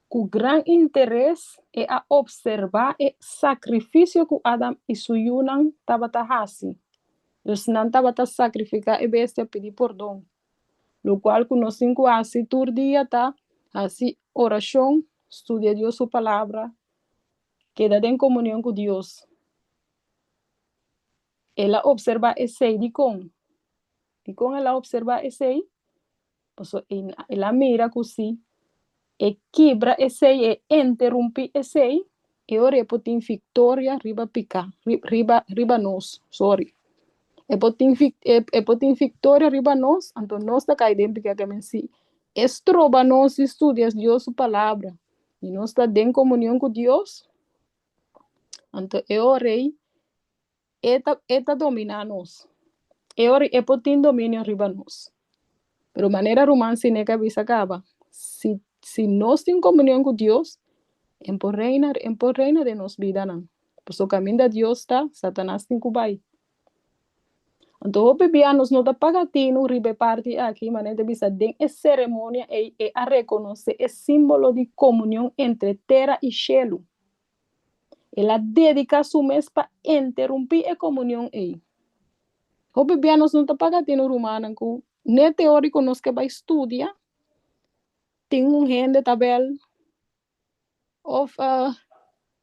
ku gran interes e a opservá e sakrifisio ku Adam i su yunan tabata hasi. Dus nan tabata sakrifiká e bestia pidi pordon. Lokual ku nos tin ku hasi tur dia ta hasi orashon, studia Dios su Palabra, keda den komunion ku Dios. El a opservá esei. Dikon? Dikon el a opservá esei? Pasobra el a mira ku si e kibra esei, e interumpí esei, e ora e por tin viktoria riba piká, riba riba nos, sorry. E por tin e por tin viktoria riba nos, anto nos ta kai den piká. Ke men si e stroba nos di studia Dios su palabra i nos ta den komunion ku Dios, anto e ora ei e ta e ta dominá nos. E ora e por tin dominio riba nos. Pero manera ruman Sineca a bisa kaba, si si nos tin komunion ku Dios, e por reina e por reina den nos bidanan. Pasobra kaminda Dios ta, Satanas tin ku bai. Anto hopi bia nos no ta paga tinu riba e parti aki, manera ta bisa den e seremonia ei e a rekonosé e símbolo di komunion entre tera i shelu. El a dediká su mes pa interumpí e komunion ei. Hopi bia nos no ta paga tinu rumannan ku n'e teóriko nos ke bai studia, tin un hende ta bèl òf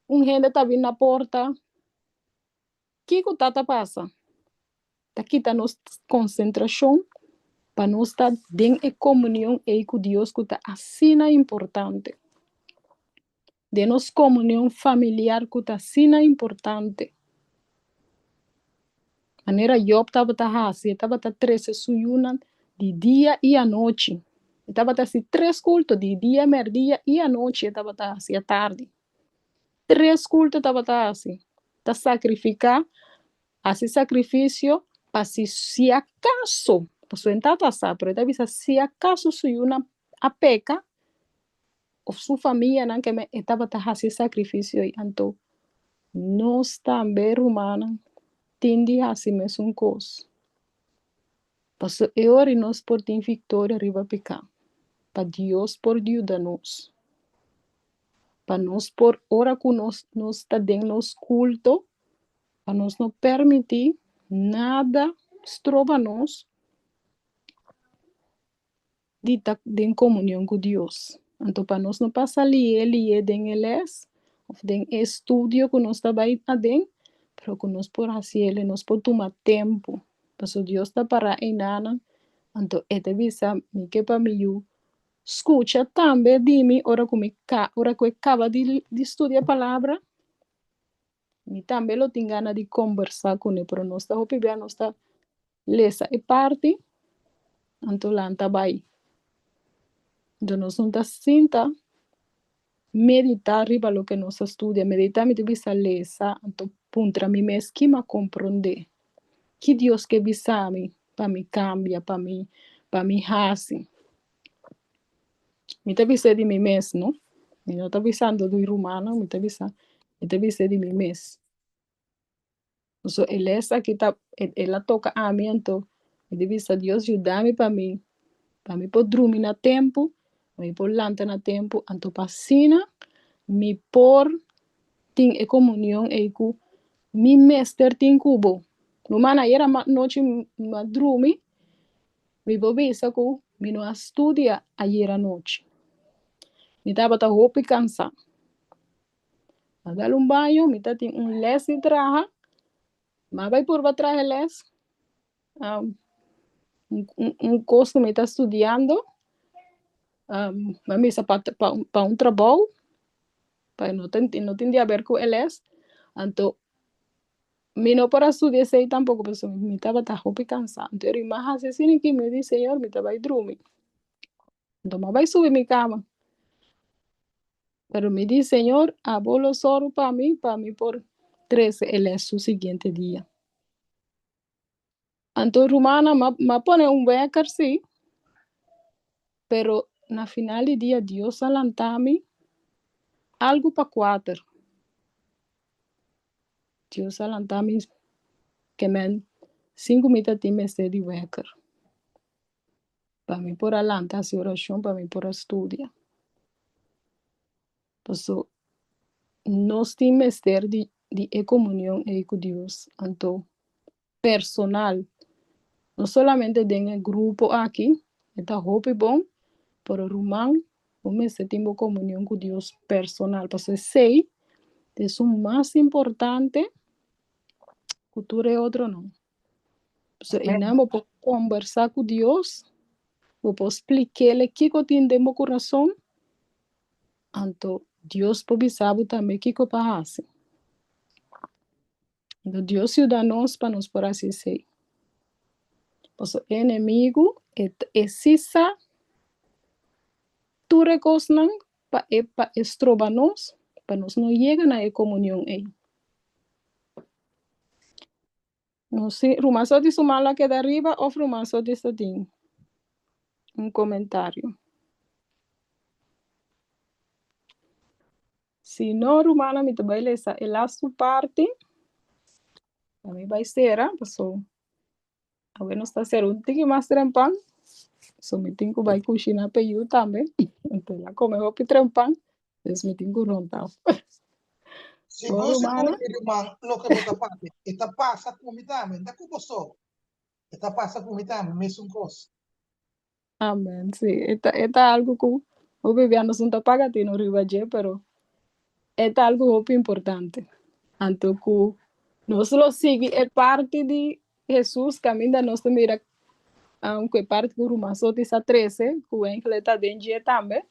un hende ta bin na porta. Kiko ta ta pasa? Ta kita nos konsentrashon pa nos ta den e komunion ei ku Dios ku ta asina importante. Den nos komunion familiar ku ta asina importante. Manera Job tabata hasi, e tabata trese su yunan di dia i anochi. E tabata hasi tres kulto, di dia, mèrdia i anochi e tabata hasi, atardi. Tres kulto tabata hasi. Ta sakrifiká, hasi sakrifisio pa si si akaso, pasobra e no tabata sa, pero e ta bisa si akaso su yunan a peka òf su famianan ke e tabata hasi sakrifisio ei. Anto nos tambe rumannan tin di hasi mesun kos. Pasobra e ora nos por tin viktoria riba piká, pa Dios por yuda nos. Pa nos por ora ku nos nos ta den nos kulto, pa nos no permití nada stroba nos di ta den komunion ku Dios. Anto pa nos no pasa lié lié den e lès òf den e estudio ku nos ta bai aden, pero ku nos por hasi el, nos por tuma tempu. Pasobra Dios ta pará einanan, anto e ta bisa, Mi ke pa mi yu Skucha tambe di mi ora ku mi ka ora ku e kaba di di studia palabra, mi tambe lo tin gana di kombersá kuné, pero nos ta hopi bia nos ta lesa e parti, anto lanta bai. Anto nos no ta sinta meditá riba loke nos a studia. Meditá mi ta bisa lesa, anto puntra mi mes ki m'a komprondé, ki Dios ke bisa mi pa mi kambia, pa mi pa mi hasi. Mi ta bisa di mi mes, no? Mi no ta bisando di rumannan, mi ta bisa mi ta bisa di mi mes. So e les aki ta el a toka ami anto mi di bisa Dios yuda mi pa mi pa mi por drumi na tempu, pa mi por lanta na tempu, anto pa asina mi por tin e komunion ei ku mi mester tin ku bo. Ruman ayera anochi mi a drumi, mi por bisa ku mi no a studia ayera anochi. Mi tabata hopi kansa. A dal un baño, mi ta tin un les di traha. Ma bai purba traha e les. Um, un, un, un kos ku mi ta studiando. Um, ma misa pa, pa, pa un trabou. Pa no tin, no tin di haber ku e les. Anto, Mi no por a studia esei tampoko pasobra mi tabata hopi kansá. Anto e ruman hasi asina ki mi di, Señor, mi ta bai drumi. Anto mi a bai subi mi kama. Pero mi di, Señor, abo lo sòru pa mi, pa mi por trese e lès su siguiente dia. Anto rumannan, mi a pone un wèker sí, pero na final di dia Dios a lanta mi algu pa kuater. Dios a lanta mi ke men sin ku mi ta tin mester di wèker. Pa mi por a lanta hasi orashon, pa mi por a studia. Paso nos tin mester di di e komunion ei ku Dios, anto personal, no solamente den e grupo aki, e ta hopi bon, pero ruman bo mester tin bo komunion ku Dios personal, pasobra esei ta esun mas importante ku tur e otronan. Pasobra einan bo por kombersá ku Dios, bo por splik'é kiko tin den bo kurason, anto Dios por bisa bo tambe kiko pa hasi. Anto Dios yuda nos pa nos por hasi esei. Pasobra e enemigu e e si sa tur e kosnan pa e pa e stroba nos, pa nos no yega na e komunion ei. No si ruman so di su man lo a keda riba of ruman so di sa tin un komentario. Si no rumannan mi ta bai lesa e lastu parti pa mi bai sera paso awe nos ta sera un tiki mas trempan so mi tin ku bai kushina pa e yu tambe anto el a kome hopi trempan dus mi tin ku rond af. Bo Sigur sigur rumannan? mi ruman loke bo ta papia e ta pasa ku mi tambe no ta ku bo so e ta pasa ku mi tambe mesun kos. Amen, sí, e ta, e ta algu ku hopi bia nos no ta paga tino riba dje, pero e ta algu hopi importante. Anto ku nos lo sigui e parti di Hesus kaminda nos ta mira ku e parti ku ruman Sotis a trese, ku Wengele ta den dje tambe.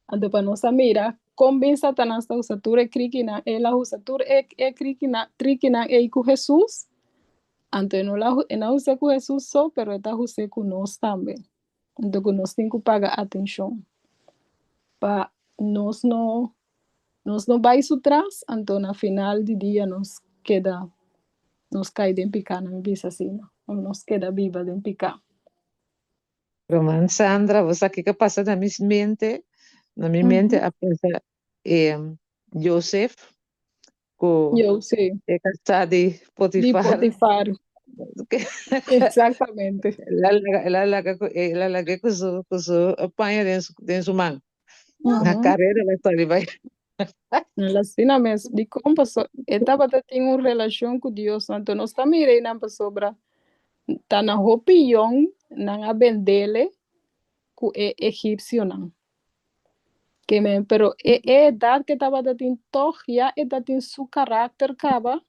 Anto pa nos a mira kon bin Satanas ta usa tur e krikinan, el a usa tur e e krikinan, trikinan ei ku Hesus. Anto e no la e no a hus'é ku Hesus so, pero e ta hus'é ku nos tambe. Anto ku nos tin ku paga atenshon pa nos no nos no bai su tras, anto na final di dia nos keda nos kai den piká, nan bisa asina, òf nos keda biba den piká. Ruman Sandra, bo sa kiko a pasa na mi mente? Na mi mente a pasa e Josef ku Yo, sí. e kasá di Di Potifar. Potifar. Exactamente. El a laga, el a laga ku, el a lag'é ku su, ku su paña den su, den su man. Na karera el a sali bai. El asina mes. Dikon? Paso e tabata tin un relashon ku Dios. Anto nos ta mira einan pasobra ta na hopi yòn nan a bendele ku e egipsionan. Ke men, pero e e edat ke tabata tin tog ya e ta tin su karakter kaba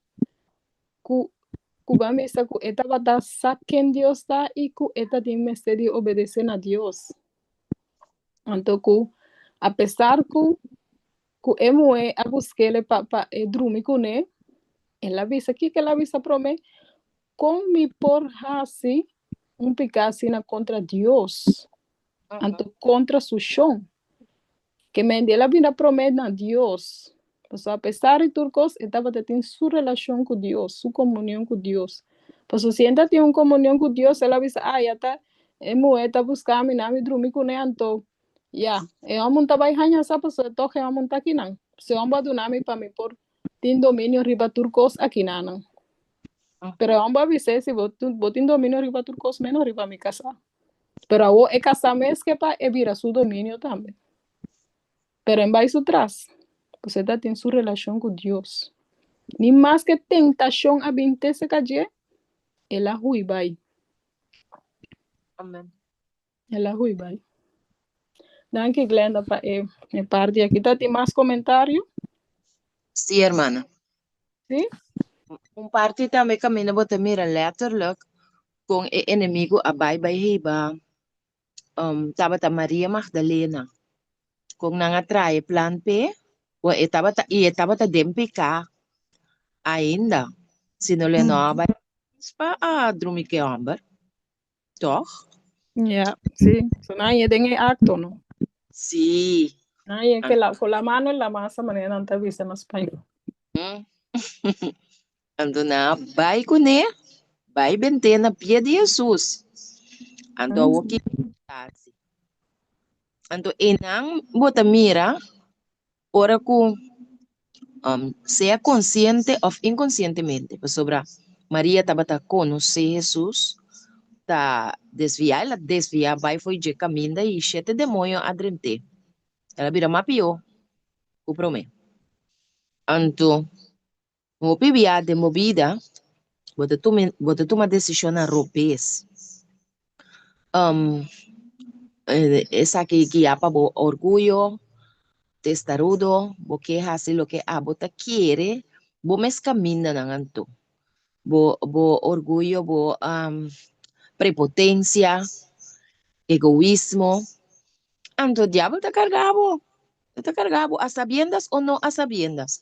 ku ku ban bisa ku e tabata sa ken Dios ta i ku e ta tin mester di obedese na Dios. Anto ku apesar ku ku e muhé a busk'é pa pa e drumi kuné, el a bisa, kiko el a bisa promé? Kon mi por hasi un piká asina kontra Dios, anto kontra su shon? Ke mende el a bira promé na Dios. Pasobra apesar di tur kos, e tabata tin su relashon ku Dios, su komunion ku Dios. Pasobra si e ta tin un komunion ku Dios, el a bisa, Ah, ya ta e muhé ta buska mi, nan mi drumi kuné, anto ya, e hòmber no ta bai haña sa, pasobra tòg e hòmber no ta akinan. Si e hòmber a duna mi pa mi por tin dominio riba tur kos akinanan. Pero e hòmber a bis'é, si bo, bo tin dominio riba tur kos menos riba mi kasá. Pero awor e kasá mes ke pa e bira su dominio tambe. Pero en bai su tras, pues e ta tin su relashon ku Dios. Ni maske tentashon a bin te serka dje, el a hui bai. Amen. El a hui bai. Danki Glenda pa e, e parti aki. Ta tin mas komentario? Sí, hermana. Sí? Un parti tambe kaminda bo ta mira letterlijk kon e enemigo a bai bai hiba um, tabata Maria Magdalena. Kon nan a traha e plan p'e, bo e tabata i e tabata den piká ainda. Sino lo e no a bai pa a drumi ku e hòmber, tòg? Ja, sí. So nan hañ'é den e akto, no? Sí. Nan hañ'é ke la, ku la mano en la masa, manera nan ta bisa na spañó. Anto nan a bai kuné, bai bent'é na pia di Hesus. Anto awor ki ta hasi? Anto einan bo ta mira ora ku sea konsiente òf inkonsientemente, pasobra Maria tabata konosé Hesus, ta desviá, el a desviá bai fo'i dje kaminda i shete demoño a drent'é. El a bira mas pió ku promé. Anto, hopi bia den bo bida, bo ta tuma, bo ta tuma desishonnan robes. Esaki guiá pa bo orguyo, testarudo, bo ke hasi loke abo ta kere, bo mes kamindanan anto. Bo bo orguyo, bo prepotensia, egoismo, anto diabel ta karga bo, e ta karga bo a sabiendas o no a sabiendas.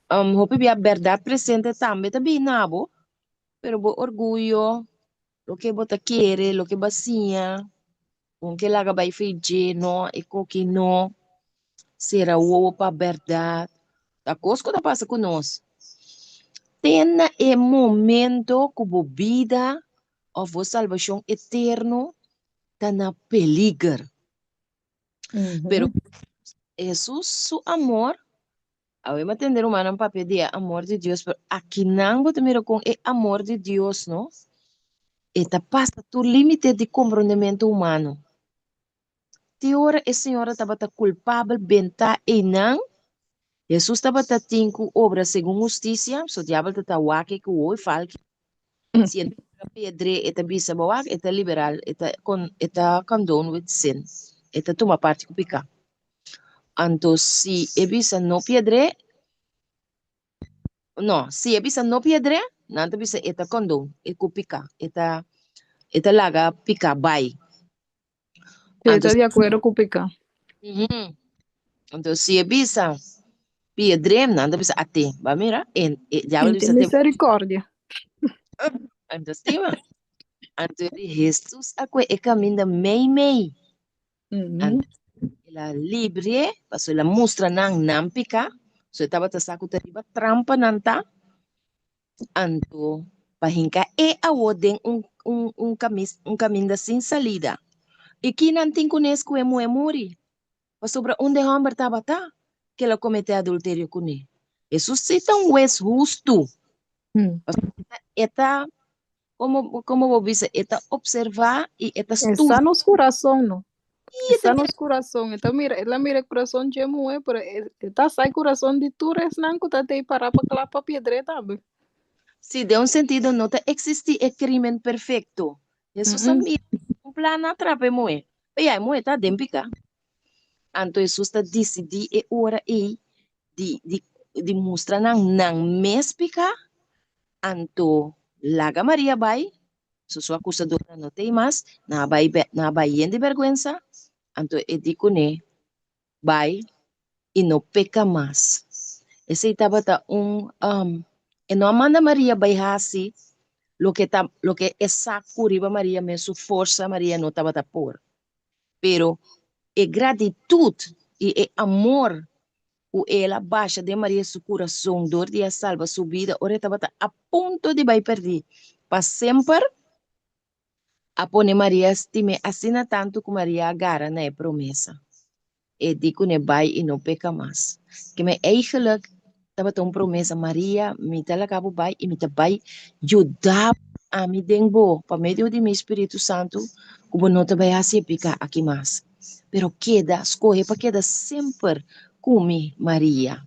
Hopi bia bèrdat presente tambe ta bini na bo, Pero bo orguyo, loke bo ta kere, loke bo a siña, bo no ke laga bai for dje, no, e koki no, sera wowo pa bèrdat, ta kos ku ta pasa ku nos. Te na e momento ku bo bida òf bo salbashon eterno ta na peliger. Pero Hesus su amor Awe mi a tende rumannan papia di e amor di Dios, pero akinan bo ta mira kon e amor di Dios, no, e ta pasa tur límite di komprondementu humano. Te ora e señora tabata kulpabel bentá einan, Hesus tabata tin ku obra segun hustisia, so diabel ta ta wak e ku hoy falki. Si e no piedr'é, e ta bisa bo wak, e ta liberal, e ta kon e ta condone with sin, e ta tuma parti ku piká. Anto si e bisa no piedr'é, no, si e bisa no piedr'é, nan ta bisa e ta condone e ku piká, e ta e ta laga piká bai. Sí, e Anto ta di akuerdo ku piká. Anto si e bisa piedr'é, nan ta bisa at'é. Ba mira, e e diabel E bisa tin te misericordia. Anto stima. Anto Hesus a kue e kaminda meimei. Anto el a libr'é, pasobra el a mustra nan nan piká, so e tabata sa ku ta riba trampa nan ta. Anto pa hinka e awor den un un un kamis un kaminda sin salida. I ki nan tin kunes ku e muhé muri? Pasobra un de hòmber tabata ku el a kometé adulterio kuné. Hesus sí ta un hues hustu. Pasobra e ta Como, como bo bisa, e ta observa y e ta Está studia. nos corazón, no? Y Está ta nos corazón. E ta mira, el a mira e corazón dje muhé, pero e, e ta sa e corazón di tur esnan ku ta tei pará pa kla pa piedr'é tambe. Sí, den un sentido no ta existi e crimen perfecto. Hesus a Mm-mm. mira un plan a atrapa e muhé. Pero ya e muhé ta den piká. Anto Hesus ta disidí e ora ei di, di, di mustra nan nan mes piká Anto laga Maria bai, so su akusadornan no t'ei mas, nan a bai nan a bai yen di bèrgwensa, anto e di kuné, Bai i no peka mas. Esei tabata un, e no a manda Maria bai hasi loke ta loke e sa ku riba Maria mes su forsa Maria no tabata por. Pero e gratitut i e amor ku el a basha den Maria su kurason dor di a salba su bida ora e tabata a punto di bai pèrdí pa semper, a pone Maria stim'é asina tantu ku Maria a gara na e promesa. E di kuné bai i no peka mas. Keme eigelijk tabata un promesa, Maria, mi ta laga bo bai i mi ta bai yuda bo ami den bo pa medio di mi Spiritu Santu ku bo no ta bai hasi e piká aki mas. Pero keda, skohe pa keda semper ku mi, Maria.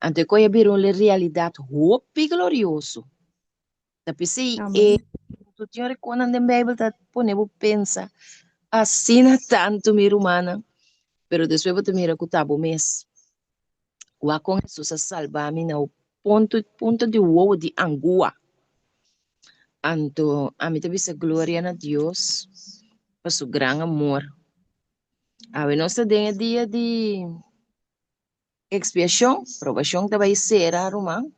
Anto e koe a bira un realidat hopi glorioso. Ta p'esei e tur tin rekonan den Beibel ta pone bo pensa asina tantu, mi rumannan. Pero despues bo ta mira ku ta bo mes. Wak kon Hesus a salba mi na punto, punto di wowo di angua. Anto ami ta bisa gloria na Dios pa su gran amor. Awe nos ta den e dia di expiacion, probacion ta bai cera, ruman.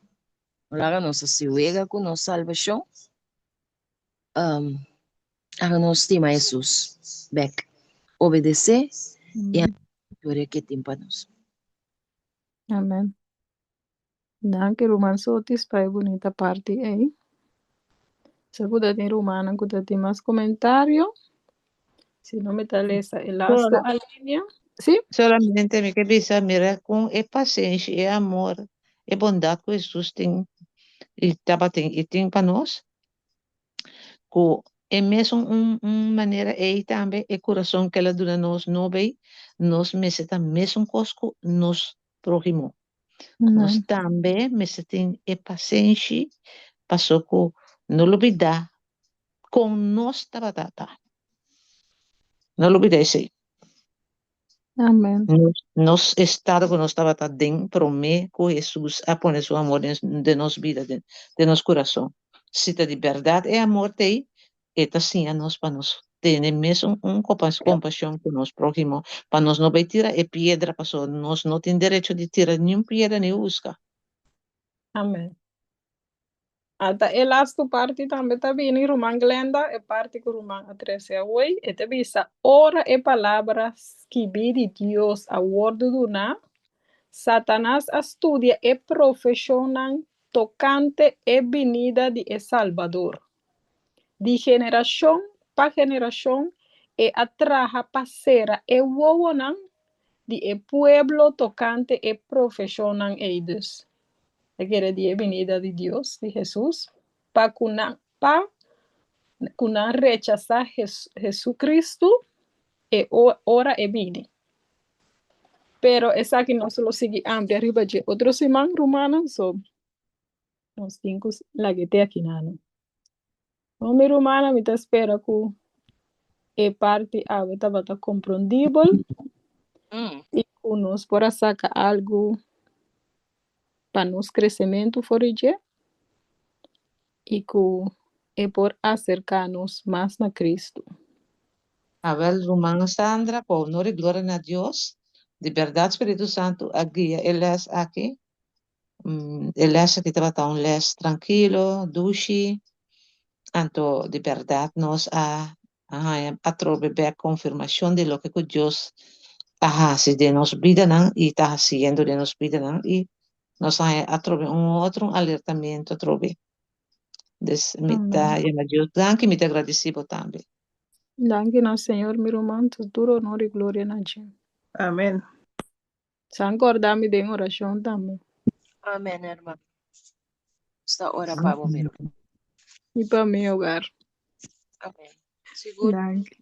No laga nos hasi wega ku nos salbashon. Um, laga nos stima Hesus bek, obedesé i Amen. gloria ke tin pa nos. Amen. Danki ruman Sotis pa e bunita parti ei. Sa ku ta tin rumannan ku ta tin mas komentario. Si no mi ta lesa e lasto Sola- alinea. Sí? Solamente mi ke bisa, mira kon e pasenshi, e amor, e bondat ku Hesus tin i tabatin i tin pa nos, ku e mesun un un manera ei tambe e kurason ku el a duna nos nobo ei, nos mester ta mesun kos ku nos próhimo. Nos Amen. tambe mester tin e pasenshi paso ku no lubidá kon nos tabata ta. No lubidá esei. Amen. Nos, nos estado ku nos tabata den promé ku Hesus a pone su amor den, den nos bida, den, den nos kurason. Si ta di bèrdat e amor t'ei, E ta siña nos pa nos tene mesun un kompashon ku nos próhimo, pa nos no bai tira e piedra, pasobra nos no tin derecho di tira niun piedra ni husga. Amen. Ata e lastu parti tambe ta bini, Ruman Glenda, e parti ku Ruman a trese awoi. E ta bisa, Ora e palabra skibí di Dios a wòrdu duná, Satanas a studia e profeshonnan tokante e binida di e Salbador. Di generashon pa generashon e a traha pa sera e wowonan di e pueblo tokante e profeshonnan ei. Dus, e kere di e binida di Dios, di Hesus, pa ku nan pa ku nan rechasá Hesukristu e ora e bini. Pero esaki nos lo sigui amplia riba dje otro siman, rumannan, so Nos tin ku laga te aki nan. No, mi rumana, mi ta spera ku e parti awe tabata komprondibel i ku nos por a saka algu pa nos kresementu for di dje i ku e por aserká nos mas na Kristu. Awel, ruman Sandra, ku honor i gloria na Dios, di bèrdat Spiritu Santu a guia e lès aki. E les aki tabata un les trankilo, dushi, anto di bèrdat nos a haña atrobe bèk konfirmashon di loke ku Dios a hasi den nos bidanan i ta hasiendo den nos bidanan i nos a haña atrobe un otro alertamentu atrobe. Dus mi ta yama Dios danki, mi ta gradisí bo tambe. Danki na Señor mi ruman, tur honor i gloria na dje. Amen. San corda mi den oracion tambe. Amen hermano. Nos ta ora pa bo mi ruman. Y pa mi hogar. Amen. Sigur. Danki.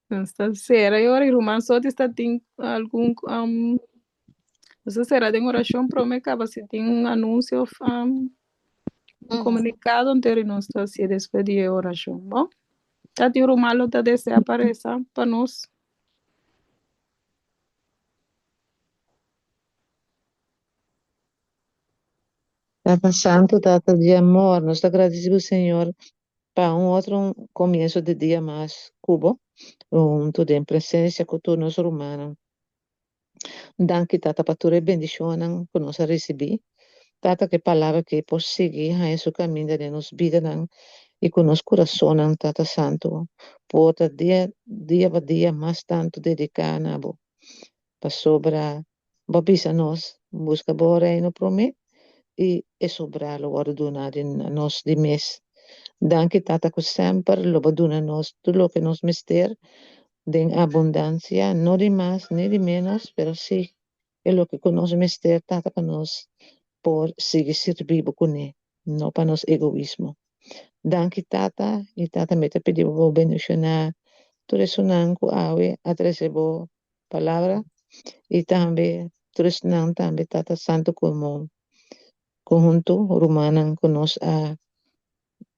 Nos ta cera y ora y ruman Sotis ta tin algun um, nos ta cera den oracion prome caba si tin un anuncio of um, un comunicado entero y nos ta haci despues di e oracion. Bon? Ta tin ruman lo ta desea pa reza pa nos. Tata Santo, Tata di amor, nos ta gradisi bo Señor pa un otro comienso di dia mas cu bo, hunto den presencia cu tur nos rumannan. Danki Tata pa tur e bendicionnan cu nos a ricibi. Tata cu e palabra aki por sigui haña su caminda den nos bidanan y cu nos curasonnan Tata Santo por ta dia dia pa dia mas tanto dedica na bo. Pasobra bo a bisa nos busca bo reino prome y e sobra lo wordo duna di nos di mes. Danki Tata cu semper lo bo duna nos tur loke nos mester den abundancia, no di mas ni di menos, pero si e loke ku nos mester tata pa nos por sigui sirbi bo kuné, no pa nos egoismo. Danki Tata, i Tata mi ta pidi bo bo bendishoná tur esunnan ku awe a trese bo palabra i tambe tur esnan tambe Tata Santu komo konhunto rumannan ku nos a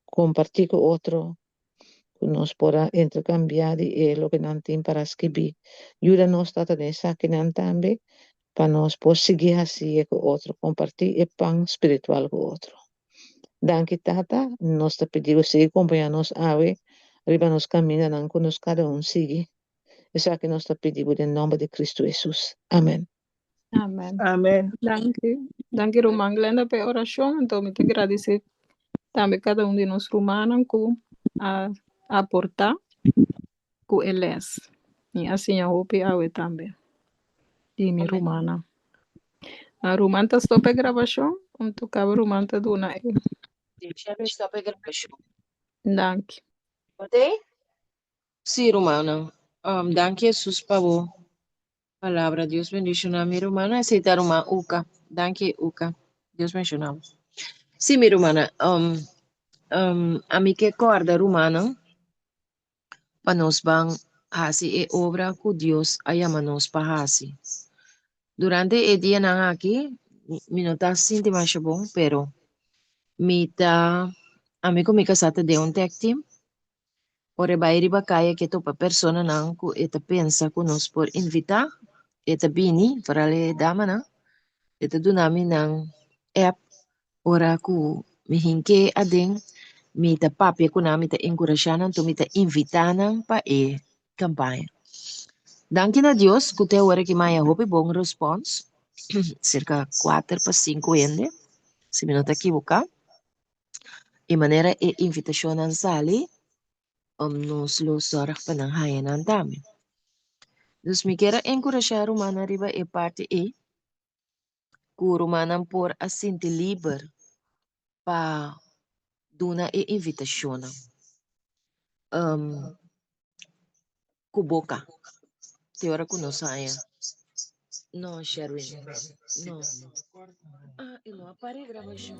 kompartí ku otro ku nos por a interkambiá di e loke nan tin para skibí. Yuda nos Tata den esakinan tambe pa nos por sigui hasi e ku otro, kompartí e pan spiritual ku otro. Danki Tata, nos ta pidi bo sigui kompañá nos awe riba nos kamindanan ku nos kada un sigui. Esaki nos ta pidi bo den nòmber di Kristu Hesus. Amen. Amen. Amen. Danki. Danki ruman Glenda pa e orashon. Anto mi ta gradisé tambe kada un di nos rumannan ku a aportá ku e lès. Mi a siña hopi awe tambe di mi rumannan. A ruman ta stop e grabashon, anto kaba ruman ta duna e. Sherwin stop e grabashon. Danki. Oké? Sí, rumannan. Um, danki Jesus pa bo palabra. Dios bendiciona mi rumana. Esei ta ruman Uka. Danki Uka. Dios bendiciona bo. Sí, mi rumana. Um, um, ami ke korda rumannan pa nos ban hasi e obra ku Dios a yama nos pa hasi. Durante e dianan aki, mi no ta sinti masha bon, pero mi ta, ami ku mi kasá ta den un tag team. Ora e bai riba kaya ke topa personanan ku e ta pensa ku nos por invitá, e ta bini, foral e damanan, e ta duna mi nan app Ora ku mi hink'é aden, mi ta papia ku nan, mi ta enkurashá nan, anto mi ta invitá nan pa e kampaña. Danki na Dios ku te awor aki mi haña hopi bon respons, serka kuater pa sinku hende, si mi no ta kiboká. I manera e invitashonnan sali, nos lo sòrg pa nan haña nan tambe. Dus mi kier a enkurashá rumannan riba e parti ei. ku rumannan por a sinti liber pa duna e invitashonnan ku boka te ora ku nos haña. No, Sherwin, no. Ah, e no a para e grabashon.